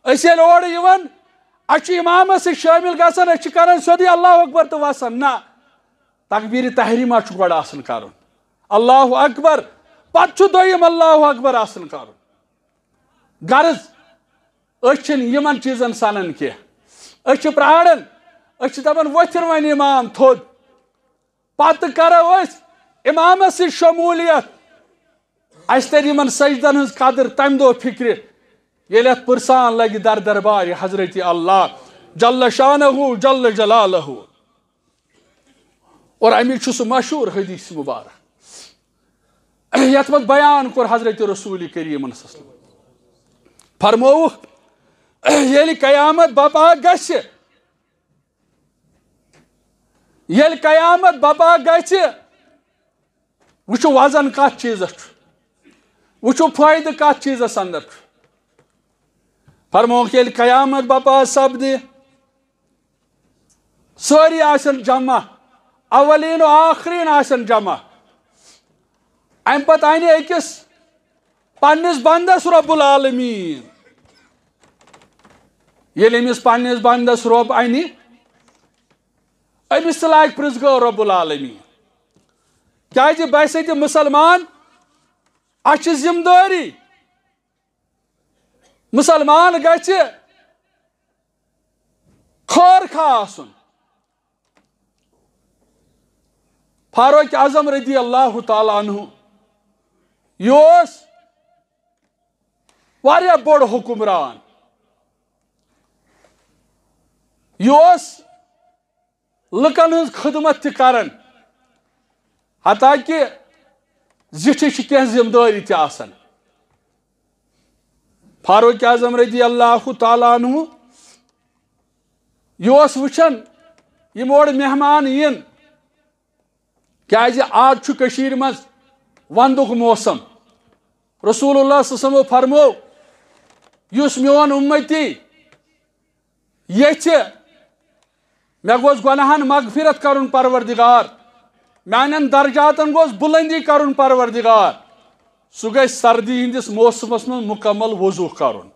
أسۍ ییٚلہِ اورٕ یِوان، اَسہِ چھُ اِمامَس سۭتۍ شٲمِل گژھان، أسۍ چھِ کران سیوٚدُے اللہ اکبر تہٕ وَسان۔ نہ، تکبیٖرِ تحریٖمہ چھُ گۄڈٕ آسان کرُن۔ اللہ اکبر، پتہٕ چھُ دوٚیِم اللہ اکبر آسان کرُن۔ غرض، أسۍ چھِنہٕ یِمن چیٖزن سنان کینٛہہ۔ أسۍ چھِ پراران، أسۍ چھِ دپان، ؤتھِن وۄنۍ اِمام تھوٚد۔ پتہٕ کرو أسۍ امامس سۭتۍ شمولیت۔ اسہِ ترِ یِمن سجدن ہٕنٛز قدر تمہِ دۄہ فکرِ، ییٚلہِ اتھ پرسان لگہِ در دربارِ حضرت اللہ جل شانہ جل جلالہ۔ اور امی چھُ سُہ مشہور حدیث مبارک، یتھ منٛز بیان کوٚر حضرت رسول کریم صلی اللہ علیہ وسلم۔ فرمووُکھ، ییٚلہِ قیامت بپا گژھِ، ییٚلہِ قیامت بپا گژھِ، وٕچھِو وزن کتھ چیٖزس چھُ، وٕچھِو فٲیدٕ کتھ چیٖزس اندر چھُ۔ فرمووُکھ، ییٚلہِ قیامت بپا سپدِ، سٲری آسن جمع، اولین و آخرین آسن جمع۔ امہِ پتہٕ انہِ أکِس پننِس بندس رب العالمین۔ ییٚلہِ أمِس پننِس بندس رب انہِ، أمِس تہِ لاگہِ پرٛژھ گٲو رب العالمین۔ کیازِ بحیثیت مسلمان، اسہِ چھِ ذمہٕ دٲری، مسلمان گژھِ خٲر خواہ آسُن۔ فاروق اعظم رضی اللہ تعالیٰ عنہ، یہِ اوس واریاہ بوٚڑ حکمران، یہِ اوس لُکن ہٕنٛز خدمت تہِ کران، حتیٰ کہ زِٹھِس چھِ کینٛہہ ذمہٕ دٲری تہِ آسان۔ فاروق اعظم رضی اللہ تعالیٰ عنہ، یہِ اوس وٕچھان، یِم اورٕ مہمان یِن، کیازِ آز چھُ کٔشیٖرِ منٛز ونٛدُک موسم۔ رسول اللہ صلی اللہ علیہ وسلمو فرموو، یُس میون اُمتی یژھِ، مےٚ گوٚژھ گۄناہن مغفرت کرُن پروردگار، میانٮ۪ن درجاتن گوٚژھ بُلندی کرُن پروردگار، سُہ گژھِ سردی ہٕنٛدِس موسمس منٛز مکمل وضو کرُن۔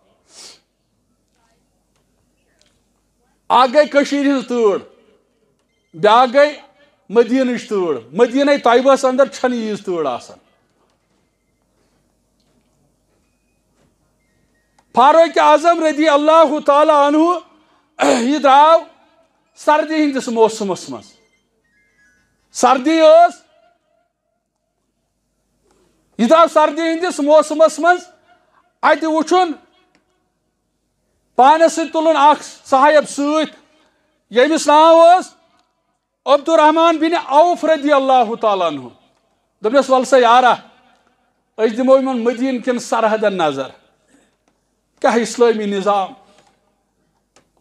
اکھ گٔے کٔشیٖرِ ہٕنٛز تۭر، بیٛاکھ گٔے مدیٖنٕچ تۭر۔ مدیٖنَے طیبس اندر چھنہٕ ییٖژ تۭر آسان۔ فاروق اعظم رضی اللہ تعالیٰ عنہ، یہِ درٛاو سردی ہٕنٛدِس موسمس منٛز۔ سردی ٲس، یہِ درٛاو سردی ہٕنٛدِس موسمس منٛز۔ اتہِ وُچھُن، پانس سۭتۍ تُلُن اکھ صاحب سۭتۍ، ییٚمِس ناو اوس عبدالرحمان بن عوف رضی اللہ تعالیٰ عنہ۔ دوٚپنس، ول سا یارا، أسۍ دِمو یِمن مدیٖنہٕ کٮ۪ن سرحدن نظر۔ کیٛاہ اسلٲمی نظام،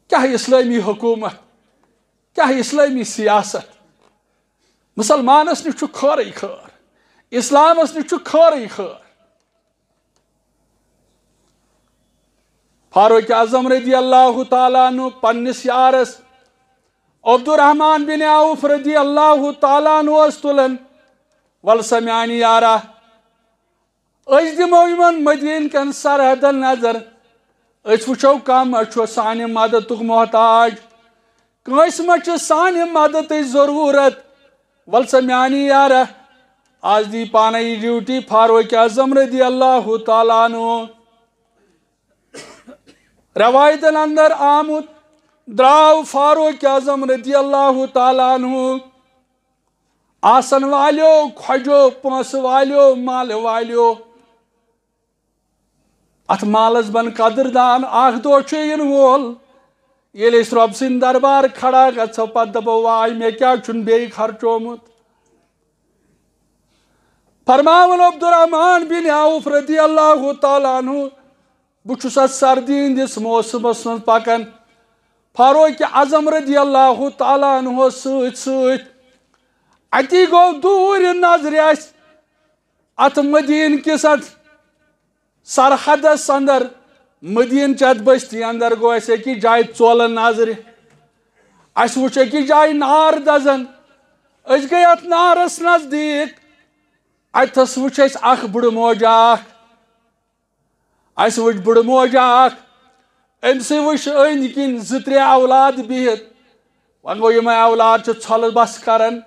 کیٛاہ اسلٲمی حکومت، کیٛاہ اسلٲمی سیاست۔ مسلمانس نِش چھُ خٲرٕے خٲر، اسلامس نِش چھُ خٲرٕے خٲر۔ فاروق اعظم رضی اللہ تعالیٰ عنہ پننِس یارس عبدالرحمان بن عوف رضی اللہ تعالیٰ عنہ اوس تُلان، ول سا میانہِ یارا، أسۍ دِمو یِمن مدیٖنہٕ کٮ۪ن سرحدن نظر، أسۍ وٕچھو کم چھُ سانہِ مددُک محتاج، کٲنٛسہِ ما چھِ سانہِ مددٕچ ضروٗرت؟ ول سا میانی یارا، از دی پانے یہِ ڈیوٹی فاروق اعظم رضی اللہ تعالیٰ عنہ۔ روایتن اندر آمُت، درٛاو فاروق اعظم رضی اللہ تعالیٰ عنہ آسن والیو، کھۄجو، پونٛسہٕ والیو، مالہٕ والیو۔ اتھ مالس بن قدردان، اکھ دۄہ چھُ یِنہٕ وول، ییٚلہِ أسۍ رۄب سٕنٛدِ دربار کھڑا گژھو، پتہٕ دپو، واے، مےٚ کیٛاہ چھُنہٕ بیٚیہِ خرچومُت؟ فرماوان عبدالرحمان بن عوف رضی اللہ تعالیٰ عنہ، بہٕ چھُس اتھ سردی ہٕنٛدِس موسمس منٛز پکان فاروق اعظم رضی اللہ تعالیٰ عنہ سۭتۍ سۭتۍ۔ اتی گوٚو دوٗرِ نظرِ اسہِ اتھ مدیٖنہٕ کِس اتھ سرحدس اندر، مدیٖنہٕ چہِ اتھ بستی اندر گوٚو اسہِ أکِس جایہِ ژولہٕ نظرِ۔ اسہِ وُچھ أکِس جایہِ نار دزان۔ أسۍ گٔے اتھ نارس نزدیٖک۔ اتھس وُچھ اسہِ اکھ بُڈٕ موجا اکھ۔ اسہِ وُچھ بُڈٕ موجا اکھ۔ أمۍ سٕے وُچھ أنٛدۍ کِنۍ زٕ ترٛےٚ اولاد بِہِتھ۔ وۄنۍ گوٚو، یِمے اولاد چھِ ژھۄلہٕ بس کران۔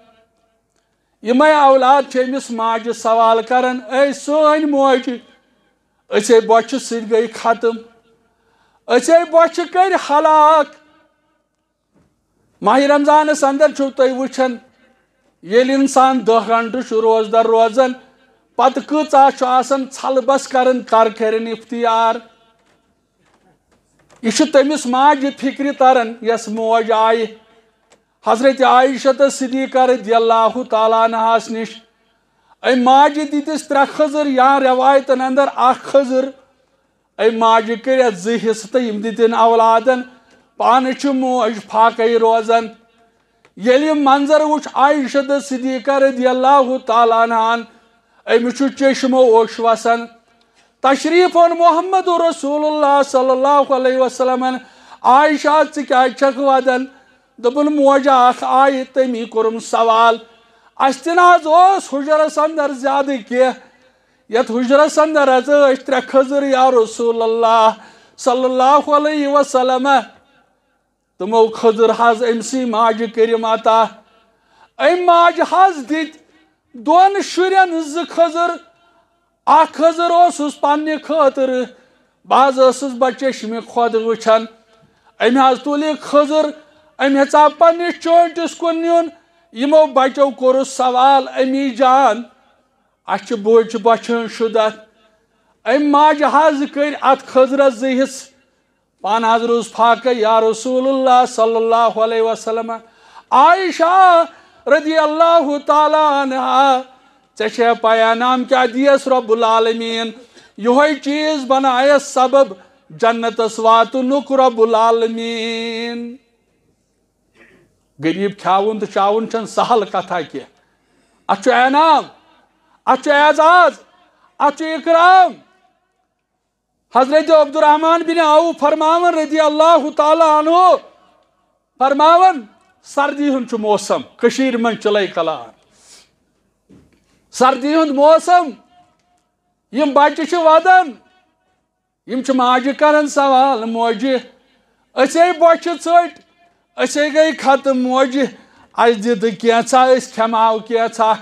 یِمے اولاد چھِ أمِس ماجہِ سوال کران، اے سٲنۍ موج، أسے بۄچھِ سۭتۍ گٔے ختم، أسے بۄچھِ کٔرۍ ہلاک۔ ماہِ رمضانس اندر چھِو تُہۍ وٕچھان، ییٚلہِ انسان دَہ گھنٹہٕ چھُ روزدر روزان، پتہٕ کۭژاہ چھُ آسان ژھلہٕ بس کران، کر کرن افطار۔ یہِ چھُ تٔمِس ماجہِ فِکرِ تران، یۄس موج آیہِ حضرت عائشہ تہٕ صدیقہ رضی اللہ تعالیٰ عنہاس نِش۔ أمۍ ماجہِ دِتِس ترٛےٚ خٔزٕر، یا رٮ۪وایتن اندر اکھ خٔزٕر۔ أمۍ ماجہِ کٔرۍ اَتھ زٕ حصہٕ تہٕ یِم دِتِن اولادن، پانہٕ چھِ موج فاقے روزان۔ ییٚلہِ یہِ منظر وُچھ عائشہ تہٕ صدیقہ رضی اللہ تعالیٰ عنہن، أمِس چھُ چشمو اوٚش وسان۔ تشریف اوٚن محمد رسول اللہ صلی اللہ علیہ وسلمن، عائشہ، ژٕ کیازِ چھکھ ودان؟ دوٚپُن، موجہ اکھ آیہِ، تٔمی کوٚرُم سوال۔ اسہِ تہِ نہ حظ اوس حجرس اندر زیادٕ کینٛہہ، یتھ حجرس اندر حظ ٲسۍ ترٛےٚ خٔزٕر، یا رسول اللہ صلی اللہ علیہ وسلم۔ تِمو خٔزٕر حظ أمۍ سٕے ماجہِ کٔرِم عطا۔ أمۍ ماجہِ حظ دِتۍ دۄن شُرٮ۪ن زٕ خٔزٕر۔ اکھ خٔزٕر اوسُس پننہِ خٲطرٕ، بہٕ حظ ٲسٕس بچشمہِ خۄد وٕچھان۔ أمۍ حظ تُل یہِ خٔزٕر، أمۍ ہیژاو پننِس چونٹِس کُن نیُن۔ یِمو بچو کوٚرُس سوال، امی جان، اسہِ چھِ بوچہِ بۄچھِ ہٕنٛز شُدت۔ أمۍ ماجہِ حظ کٔرۍ اتھ خٔزرس زٕ حصہٕ۔ پانہٕ حظ روٗز فاقے، یا رسول اللہ صلی اللہ علیہ وسلم۔ عائشہ رضی اللہ تعالیٰ عنہا، ژےٚ چھےٚ پَیہ نام کیٛاہ دِیَس رب العالمین؟ یِہوٚے چیٖز بنایَس سبب جنتس واتنُک رب العالمین۔ غریب کھیاوُن تہٕ چاوُن چھَنہٕ سہل کتھا کینٛہہ۔ اتھ چھُ انعام، اتھ چھُ اعزاز، اتھ چھُ اکرام۔ حضرت عبدالرحمن بن عوف فرماوان رضی اللہ تعالیٰ عنہ، فرماوان، سردی ہُنٛد چھُ موسم، کٔشیٖرِ منٛز چِلَے کلان۔ سردی ہُنٛد موسم، یِم بچہِ چھِ ودان، یِم چھِ ماجہِ کران سوال، موجہِ، أسے بۄچھِ ژٔٹۍ، أسے گٔے ختم، موجہِ، اسہِ دِ تہٕ کینٛژھا، أسۍ کھٮ۪مہو کینٛژھا،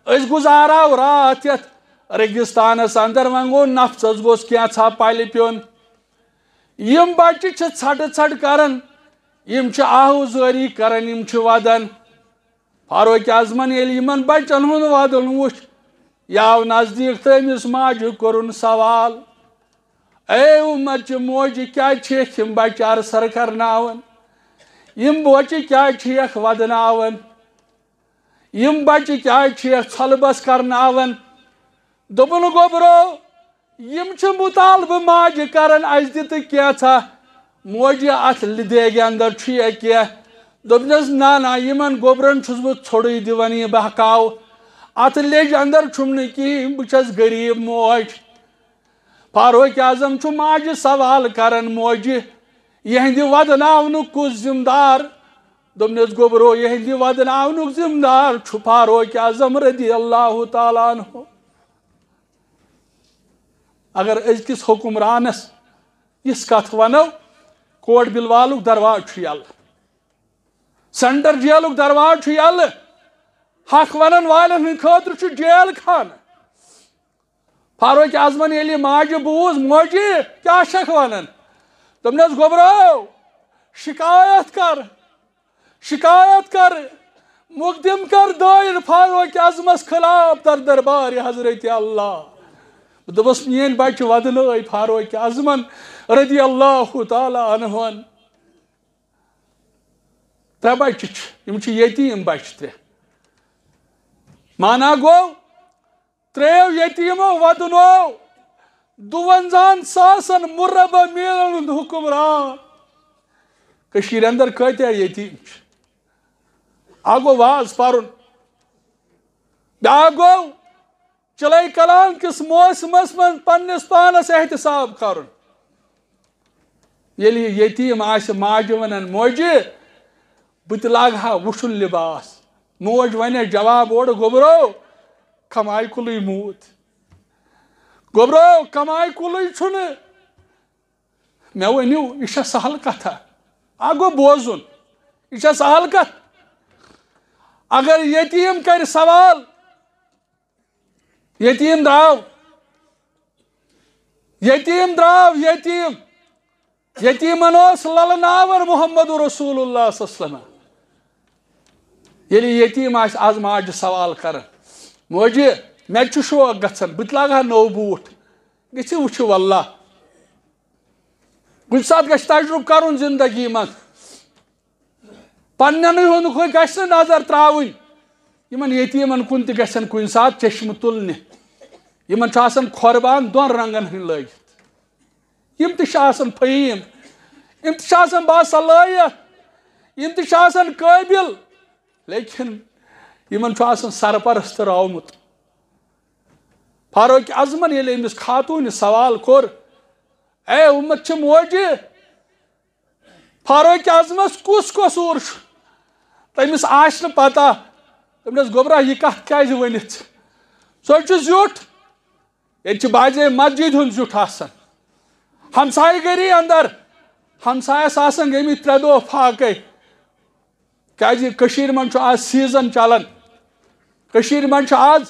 أسۍ گُزارہو راتھ یتھ ریگستانس اندر، وۄنۍ گوٚو نفژس گوٚژھ کینٛژھا پلہِ پیوٚن۔ یِم بچہِ چھِ ژھٹہٕ ژھٹہٕ کران، یِم چھِ آہوزٲری کران، یِم چھِ ودان۔ فاروق اعظمن ییٚلہِ یِمن بچن ہُنٛد ودُن وُچھ، یہِ آو نزدیٖک تہٕ أمِس ماجہِ کوٚرُن سوال، اے اُمت چہِ موجہِ، کیٛازِ چھِ یِم بچہِ ارسر کرناوان؟ یِم بچہِ کیٛازِ چھِ یَکھ ودناوان؟ یِم بچہِ کیٛازِ چھِ یَکھ ژھۄلہٕ بس کرناوان؟ دوٚپُن، گوٚبرو، یِم چھِ مطالبہٕ ماجہِ کران، اسہِ دِ تہٕ کینٛژھا۔ موجہِ اتھ لیٚدیگہِ اندر چھُ یہِ کینٛہہ۔ دوٚپنس، نہ نہ، یِمن گوٚبرن چھُس بہٕ ژھوٚڑٕے دِوان، یہِ بہکاو۔ اتھ لیٚجہِ اندر چھُم نہٕ کِہیٖنۍ، بہٕ چھَس غریٖب موج۔ فاروق اعظم چھُ ماجہِ سوال کران، موجہِ، یِہنٛدِ ودناونُک کُس ذمہٕ دار؟ دوٚپنس، گوٚبرو، یِہنٛدِ ودناونُک ذمہٕ دار چھُ فاروق اعظم رضی اللہ تعالیٰ عنہ۔ اگر أزکِس حکمرانس یِژھ کتھ ونو، کوٹ بلوالُک دروازٕ چھُ یلہٕ، سینٹر جیلُک دروازٕ چھُ یلہٕ، حق ونن والٮ۪ن ہٕنٛدِ خٲطرٕ چھُ جیل خانہٕ۔ فاروق اعظمن ییٚلہِ یہِ ماجہِ بوٗز، موجہِ، کیٛاہ چھکھ ونان؟ دوٚپنس، گوٚبرو، شکایت کر، شکایت کر، مقدم کر دٲیر فاروق اعظمس خلاف در دربار حضرت اللہ۔ دوٚپُس، میٲنۍ بچہِ ودنٲے فاروق اعظمن رضی اللہ تعالیٰ عنہن۔ ترٛےٚ بچہِ چھِ، یِم چھِ یتیٖم بچہِ ترٛےٚ۔ مانا گوٚو، ترٛیٚیو یتیٖمو وۄدنوو دُوَنزاہَن ساسَن مربع میٖلَن ہُنٛد حُکمران۔ کٔشیٖرِ اندر کۭتیاہ یتیٖم چھِ؟ اکھ گوٚو واز پرُن، بیٛاکھ گوٚو چِلَے کلان کِس موسمس منٛز پننِس پانس احتساب کرُن۔ ییٚلہِ یہِ یتیٖم آسہِ ماجہِ ونان، "موجہِ، بہٕ تہِ لاگہٕ ہا وُشُن لباس"، موج ونٮ۪س جواب اورٕ، "گوٚبرو، کمایہِ کُلُے موٗد۔ گوٚبرو، کمایہِ کُلُے چھُنہٕ۔" مےٚ ؤنِو، یہِ چھا سہل کتھا؟ اکھ گوٚو بوزُن، یہِ چھا سہل کتھ؟ اگر یتیٖم کرِ سوال، یتیٖم درٛاو، یتیٖم درٛاو، یتیٖم، یتیٖمن اوس للناوان محمد رسول اللہ صلی اللہ علیہ وسلم۔ ییٚلہِ یتیٖم آسہِ از ماجہِ سوال کران، "موجہِ، مےٚ تہِ چھُ شوق گژھان، بہٕ تہِ لاگہٕ ہا نوٚو بوٗٹھ"، گٔژھِو وٕچھِو واللہ۔ کُنہِ ساتہٕ گژھِ تجرُبہٕ کرُن زندگی منٛز۔ پننٮ۪نٕے ہُنٛد گژھِ نہٕ نظر ترٛاوٕنۍ۔ یِمن یتیٖمن کُن تہِ گژھن کُنہِ ساتہٕ چشمہٕ تُلنہِ۔ یِمن چھُ آسان کھۄر بان دۄن رنگن ہٕنٛدۍ لٲگِتھ۔ یِم تہِ چھِ آسان فہیٖم، یِم تہِ چھِ آسان باصلٲحیت، یِم تہِ چھِ آسان قٲبِل، لیکن یِمن چھُ آسان سرپرست راومُت۔ فاروق اعظمن ییٚلہِ أمِس خاتوٗنہِ سوال کوٚر، "اے اُمت چھِ موجہِ، فاروق اعظمس کُس قصوٗر چھُ؟ تٔمِس آسہِ نہٕ پتہ۔" تٔمۍ دوٚپنس، "گوٚبرا، یہِ کتھ کیازِ ؤنِتھ؟ سُہ چھُ زیُٹھ۔ ییٚتہِ چھِ بعضے مسجد ہُنٛد زیُٹھ آسان۔ ہمسایہِ گٔری اندر، ہمسایس آسان گٔمٕتۍ ترٛےٚ دۄہ فاقے۔ کیازِ کٔشیٖرِ منٛز چھُ آز سیزن چلان۔ کٔشیٖرِ منٛز چھُ آز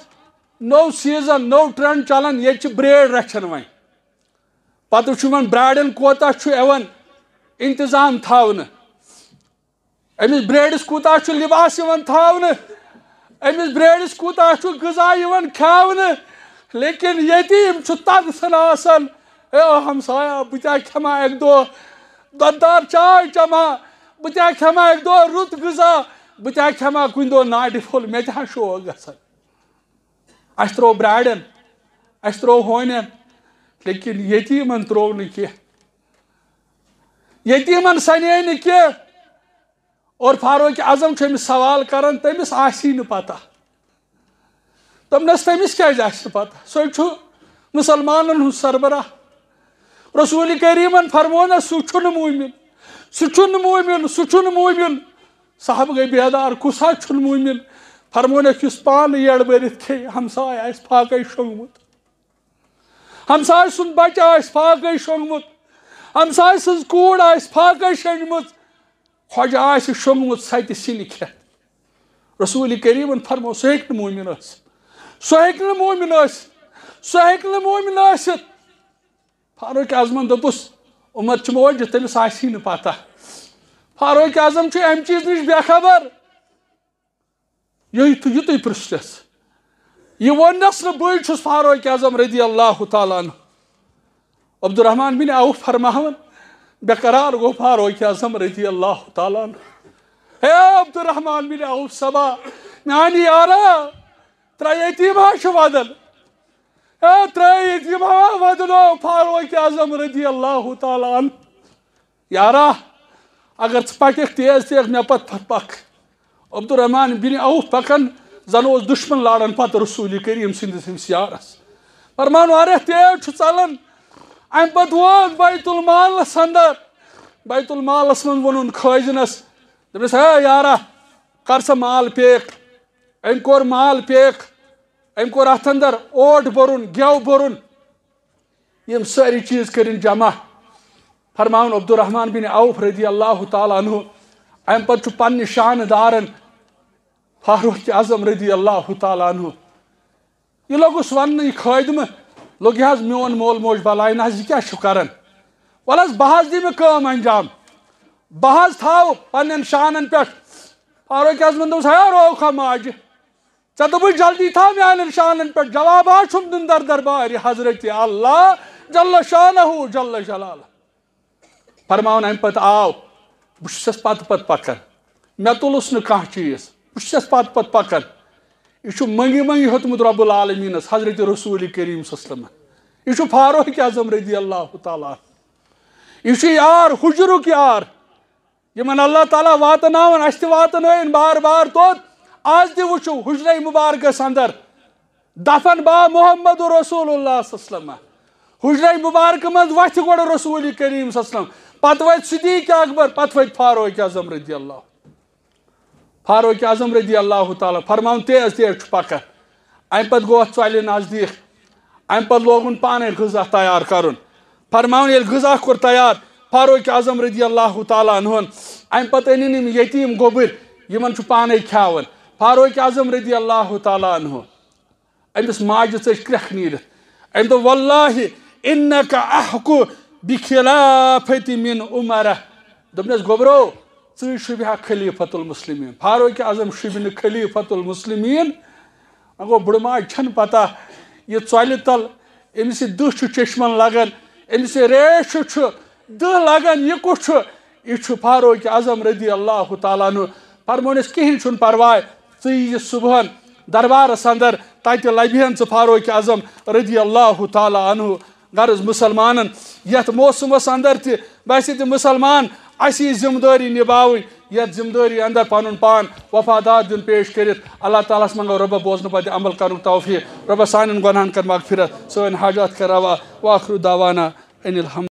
نوٚو سیزن، نوٚو ٹرینڈ چلان۔ ییٚتہِ چھِ برٛیڈ رچھان وۄنۍ۔ پتہٕ چھُ یِمن برٛاڈن کوتاہ چھُ یِوان انتظام تھاونہٕ۔ أمِس برٛیڈس کوٗتاہ چھُ لباس یِوان تھاونہٕ، أمِس برٛیڈس کوٗتاہ چھُ غذا یِوان کھیاونہٕ، لیکن یتیٖم چھُ تنگ ژھٕنان آسان۔ اے ہمسایا، بہٕ تہِ ہا کھٮ۪مہٕ ہا اکہِ دۄہ دۄدٕ دار چاے چٮ۪مہٕ ہا، بہٕ تہِ ہا کھٮ۪مہٕ ہا اکہِ دۄہ رُت غذا، بہٕ تہِ ہا کھٮ۪مہٕ ہا کُنہِ دۄہ ناٹہِ پھوٚل، مےٚ تہِ ہا شوق گژھان۔ اَسہِ ترٛوو برٛاڈٮ۪ن، اَسہِ ترٛوو ہونٮ۪ن، لیکن یتیٖمن ترٛوو نہٕ کینٛہہ۔ یتیٖمن سنے نہٕ کینٛہہ۔ اور فاروق اعظم چھُ أمِس سوال کران، تٔمِس آسی نہٕ پتہ۔ دوٚپنس، "تٔمِس کیازِ آسہِ نہٕ پتہ؟ سُے چھُ مُسلمانن ہُنٛد سربراہ۔" رسول کریٖمن فرموونس، "سُہ چھُنہٕ مومن، سُہ چھُنہٕ مومن، سُہ چھُنہٕ مومن۔" صحابہٕ گٔے بیدار، "کُس حظ چھُنہٕ مومن؟" فرموونس، "یُس پانہٕ یٔڑ بٔرِتھ کھیٚیہِ، ہمسایہِ آسہِ فاقے شوٚنٛگمُت۔" ہمسایہِ سُنٛد بچہٕ آسہِ فاقے شۄنٛگمُت، ہمسایہِ سٕنٛز کوٗر آسہِ فاقے شۄنٛگمٕژ، خۄجہِ آسہِ شۄنٛگمُت سَتہِ سِنہِ کھٮ۪تھ۔ رسول کریٖمن فرموو، سُہ ہیٚکہِ نہٕ مومِن ٲسِتھ، سُہ ہیٚکہِ نہٕ مومِن ٲسِتھ، سُہ ہیٚکہِ نہٕ مومِن ٲسِتھ۔ فاروق اعظمن دوٚپُس، عمر چھُ موج، تٔمِس آسی نہٕ پتہ۔ فاروق اعظم چھُ امہِ چیٖز نِش بے خبر۔ یُتُے، یُتُے پرٛژھنَس۔ یہِ ووٚننَس نہٕ بٕے چھُس فاروق اعظم رضی اللہ تعالیٰ عنہ۔ عبدالرحمن بن عوف فرماوان، بے قرار گوٚو فاروق اعظم رضی اللہ تعالیٰ عنہ۔ ہے عبدالرحمن بن عوف صٲبا، میٛانہِ یارا، ترٛےٚ یتیٖم ہا چھِ وَدان۔ ہے ترٛےٚ یتیٖم ہا وَدنو فاروق اعظم رضی اللہ تعالیٰ عنہ۔ یارا، اگر ژٕ پککھ تیز تیز مےٚ پتہٕ پتہٕ پکھ۔ عبدالرحمن بن عوف پکان، زن اوس دشمن لاران پتہٕ رسول کریم سٕنٛدِس أمِس یارس۔ فرمان واریاہ تیز چھُ ژلان۔ امہِ پتہٕ ووت بیت المالس اندر۔ بیت المالس منٛز ووٚنُن خٲزنس، دوٚپنس، ہے یارا، کر سا مال پیک۔ أمۍ کوٚر مال پیک، أمۍ کوٚر اتھ اندر اوٹ بوٚرُن، گٮ۪و بوٚرُن۔ یِم سٲری چیٖز کٔرِن جمع۔ فرماوُن عبدالرحمن بن عوف رضی اللہ تعالیٰ عنہ۔ امہِ پتہٕ چھُ پننہِ شانہٕ دارن فاروق اعظم رضی اللہ تعالیٰ عنہ۔ یہِ لوٚگُس وننہٕ، یہِ خٲدمہٕ لوٚگ، یہِ حظ میون مول موج بلاے نہ حظ، یہِ کیٛاہ چھُ کران؟ وَلہٕ حظ، بہٕ حظ دِمہٕ کٲم انجام، بہٕ حظ تھاوٕ پننٮ۪ن شانن پٮ۪ٹھ۔ فاروق اعظمن دوٚپُس، ہے روکھا ماجہِ، ژےٚ دوٚپُے جلدی تھاو میانٮ۪ن شانن پٮ۪ٹھ، جواب ہا چھُم دیُن در دربارِ حضرت اللہ جل شانہ جل جلالہ۔ فرماوُن امہِ پتہٕ آو، بہٕ چھُسس پتہٕ پتہٕ پکان۔ مےٚ تُلُس نہٕ کانٛہہ چیٖز، بہٕ چھُس پتہٕ پتہٕ پکان۔ یہِ چھُ منگی منگی ہیوٚتمُت رب العالمینس، حضرت رسول کریم صلی اللہ علیہ وسلم۔ یہِ چھُ فاروق اعظم رضی اللہ تعالیٰ عنہ۔ یہِ چھُ یار، حجرُک یار۔ یِمن اللہ تعالیٰ واتناوان، اسہِ تہِ واتنٲوِن بار بار توٚت۔ آز تہِ وٕچھِو حجرے مبارکس اندر دفن با محمد رسول اللہ صلی اللہ علیہ وسلم۔ حجرے مبارکہ منٛز وتھِ گۄڈٕ رسول کریم صلی اللہ علیہ وسلم، پتہٕ وتھِ صدیق اکبر، پتہٕ وتھِ فاروق اعظم رضی اللہ، فاروق اعظم رضی اللہ تعالیٰ۔ فرماوُن تیز تیز چھُ پکان۔ امہِ پتہٕ گوٚو اتھ ژۄلہِ نزدیٖک۔ امہِ پتہٕ لوگُن پانے غذا تیار کرُن۔ فرماوُن ییٚلہِ غذا کوٚر تیار فاروق اعظم رضی اللہ تعالیٰ عنہن، امہِ پتہٕ أنِن یِم یتیٖم گوٚبٕرۍ، یِمن چھُ پانے کھیاوان۔ فاروق اعظم رضی اللہ تعالیٰ عنہ، أمِس ماجہِ ژٔج کرٛٮ۪کھ نیٖرِتھ۔ أمۍ دوٚپ، "واللہ انک احق بخلافتی من عمر۔" دوٚپنس، "گوٚبرو، ژٕے شوٗبہِ ہا خلیفۃ المسلمین، فاروق اعظم شوٗبہِ نہٕ خلیفۃ المسلمین۔" وۄنۍ گوٚو، بُڈٕ ماجہِ چھَنہٕ پتہ، یہِ ژۄلہِ تل أمِس یہِ دٕہ چھُ چشمن لگان، أمِس یہِ ریش چھُ دٕہ لگان، یہِ کُس چھُ؟ یہِ چھُ فاروق اعظم رضی اللہ تعالیٰ عنہ۔ فرمونس، "کِہیٖنۍ چھُنہٕ پرواے، ژٕ یہِ صُبحن دربارس اندر، تتہِ لبہِ ہن ژٕ فاروق اعظم رضی اللہ تعالیٰ عنہ۔" غرض، مسلمانن یتھ موسمس اندر تہِ باسہِ تہِ مسلمان، اسہِ یہِ ذمہٕ دٲری نباوٕنۍ، یتھ ذمہٕ دٲری اندر پنُن پان وفادار دیُن پیش کٔرِتھ۔ اللہ تعالیٰ ہس منگو رۄبہ بوزنہٕ پتہٕ عمل کرنُک توفیق، رۄبہ سانٮ۪ن گۄناہن کر مغفرت، سٲنۍ حاجات کر روا۔ واخر دعوانا ان الحمد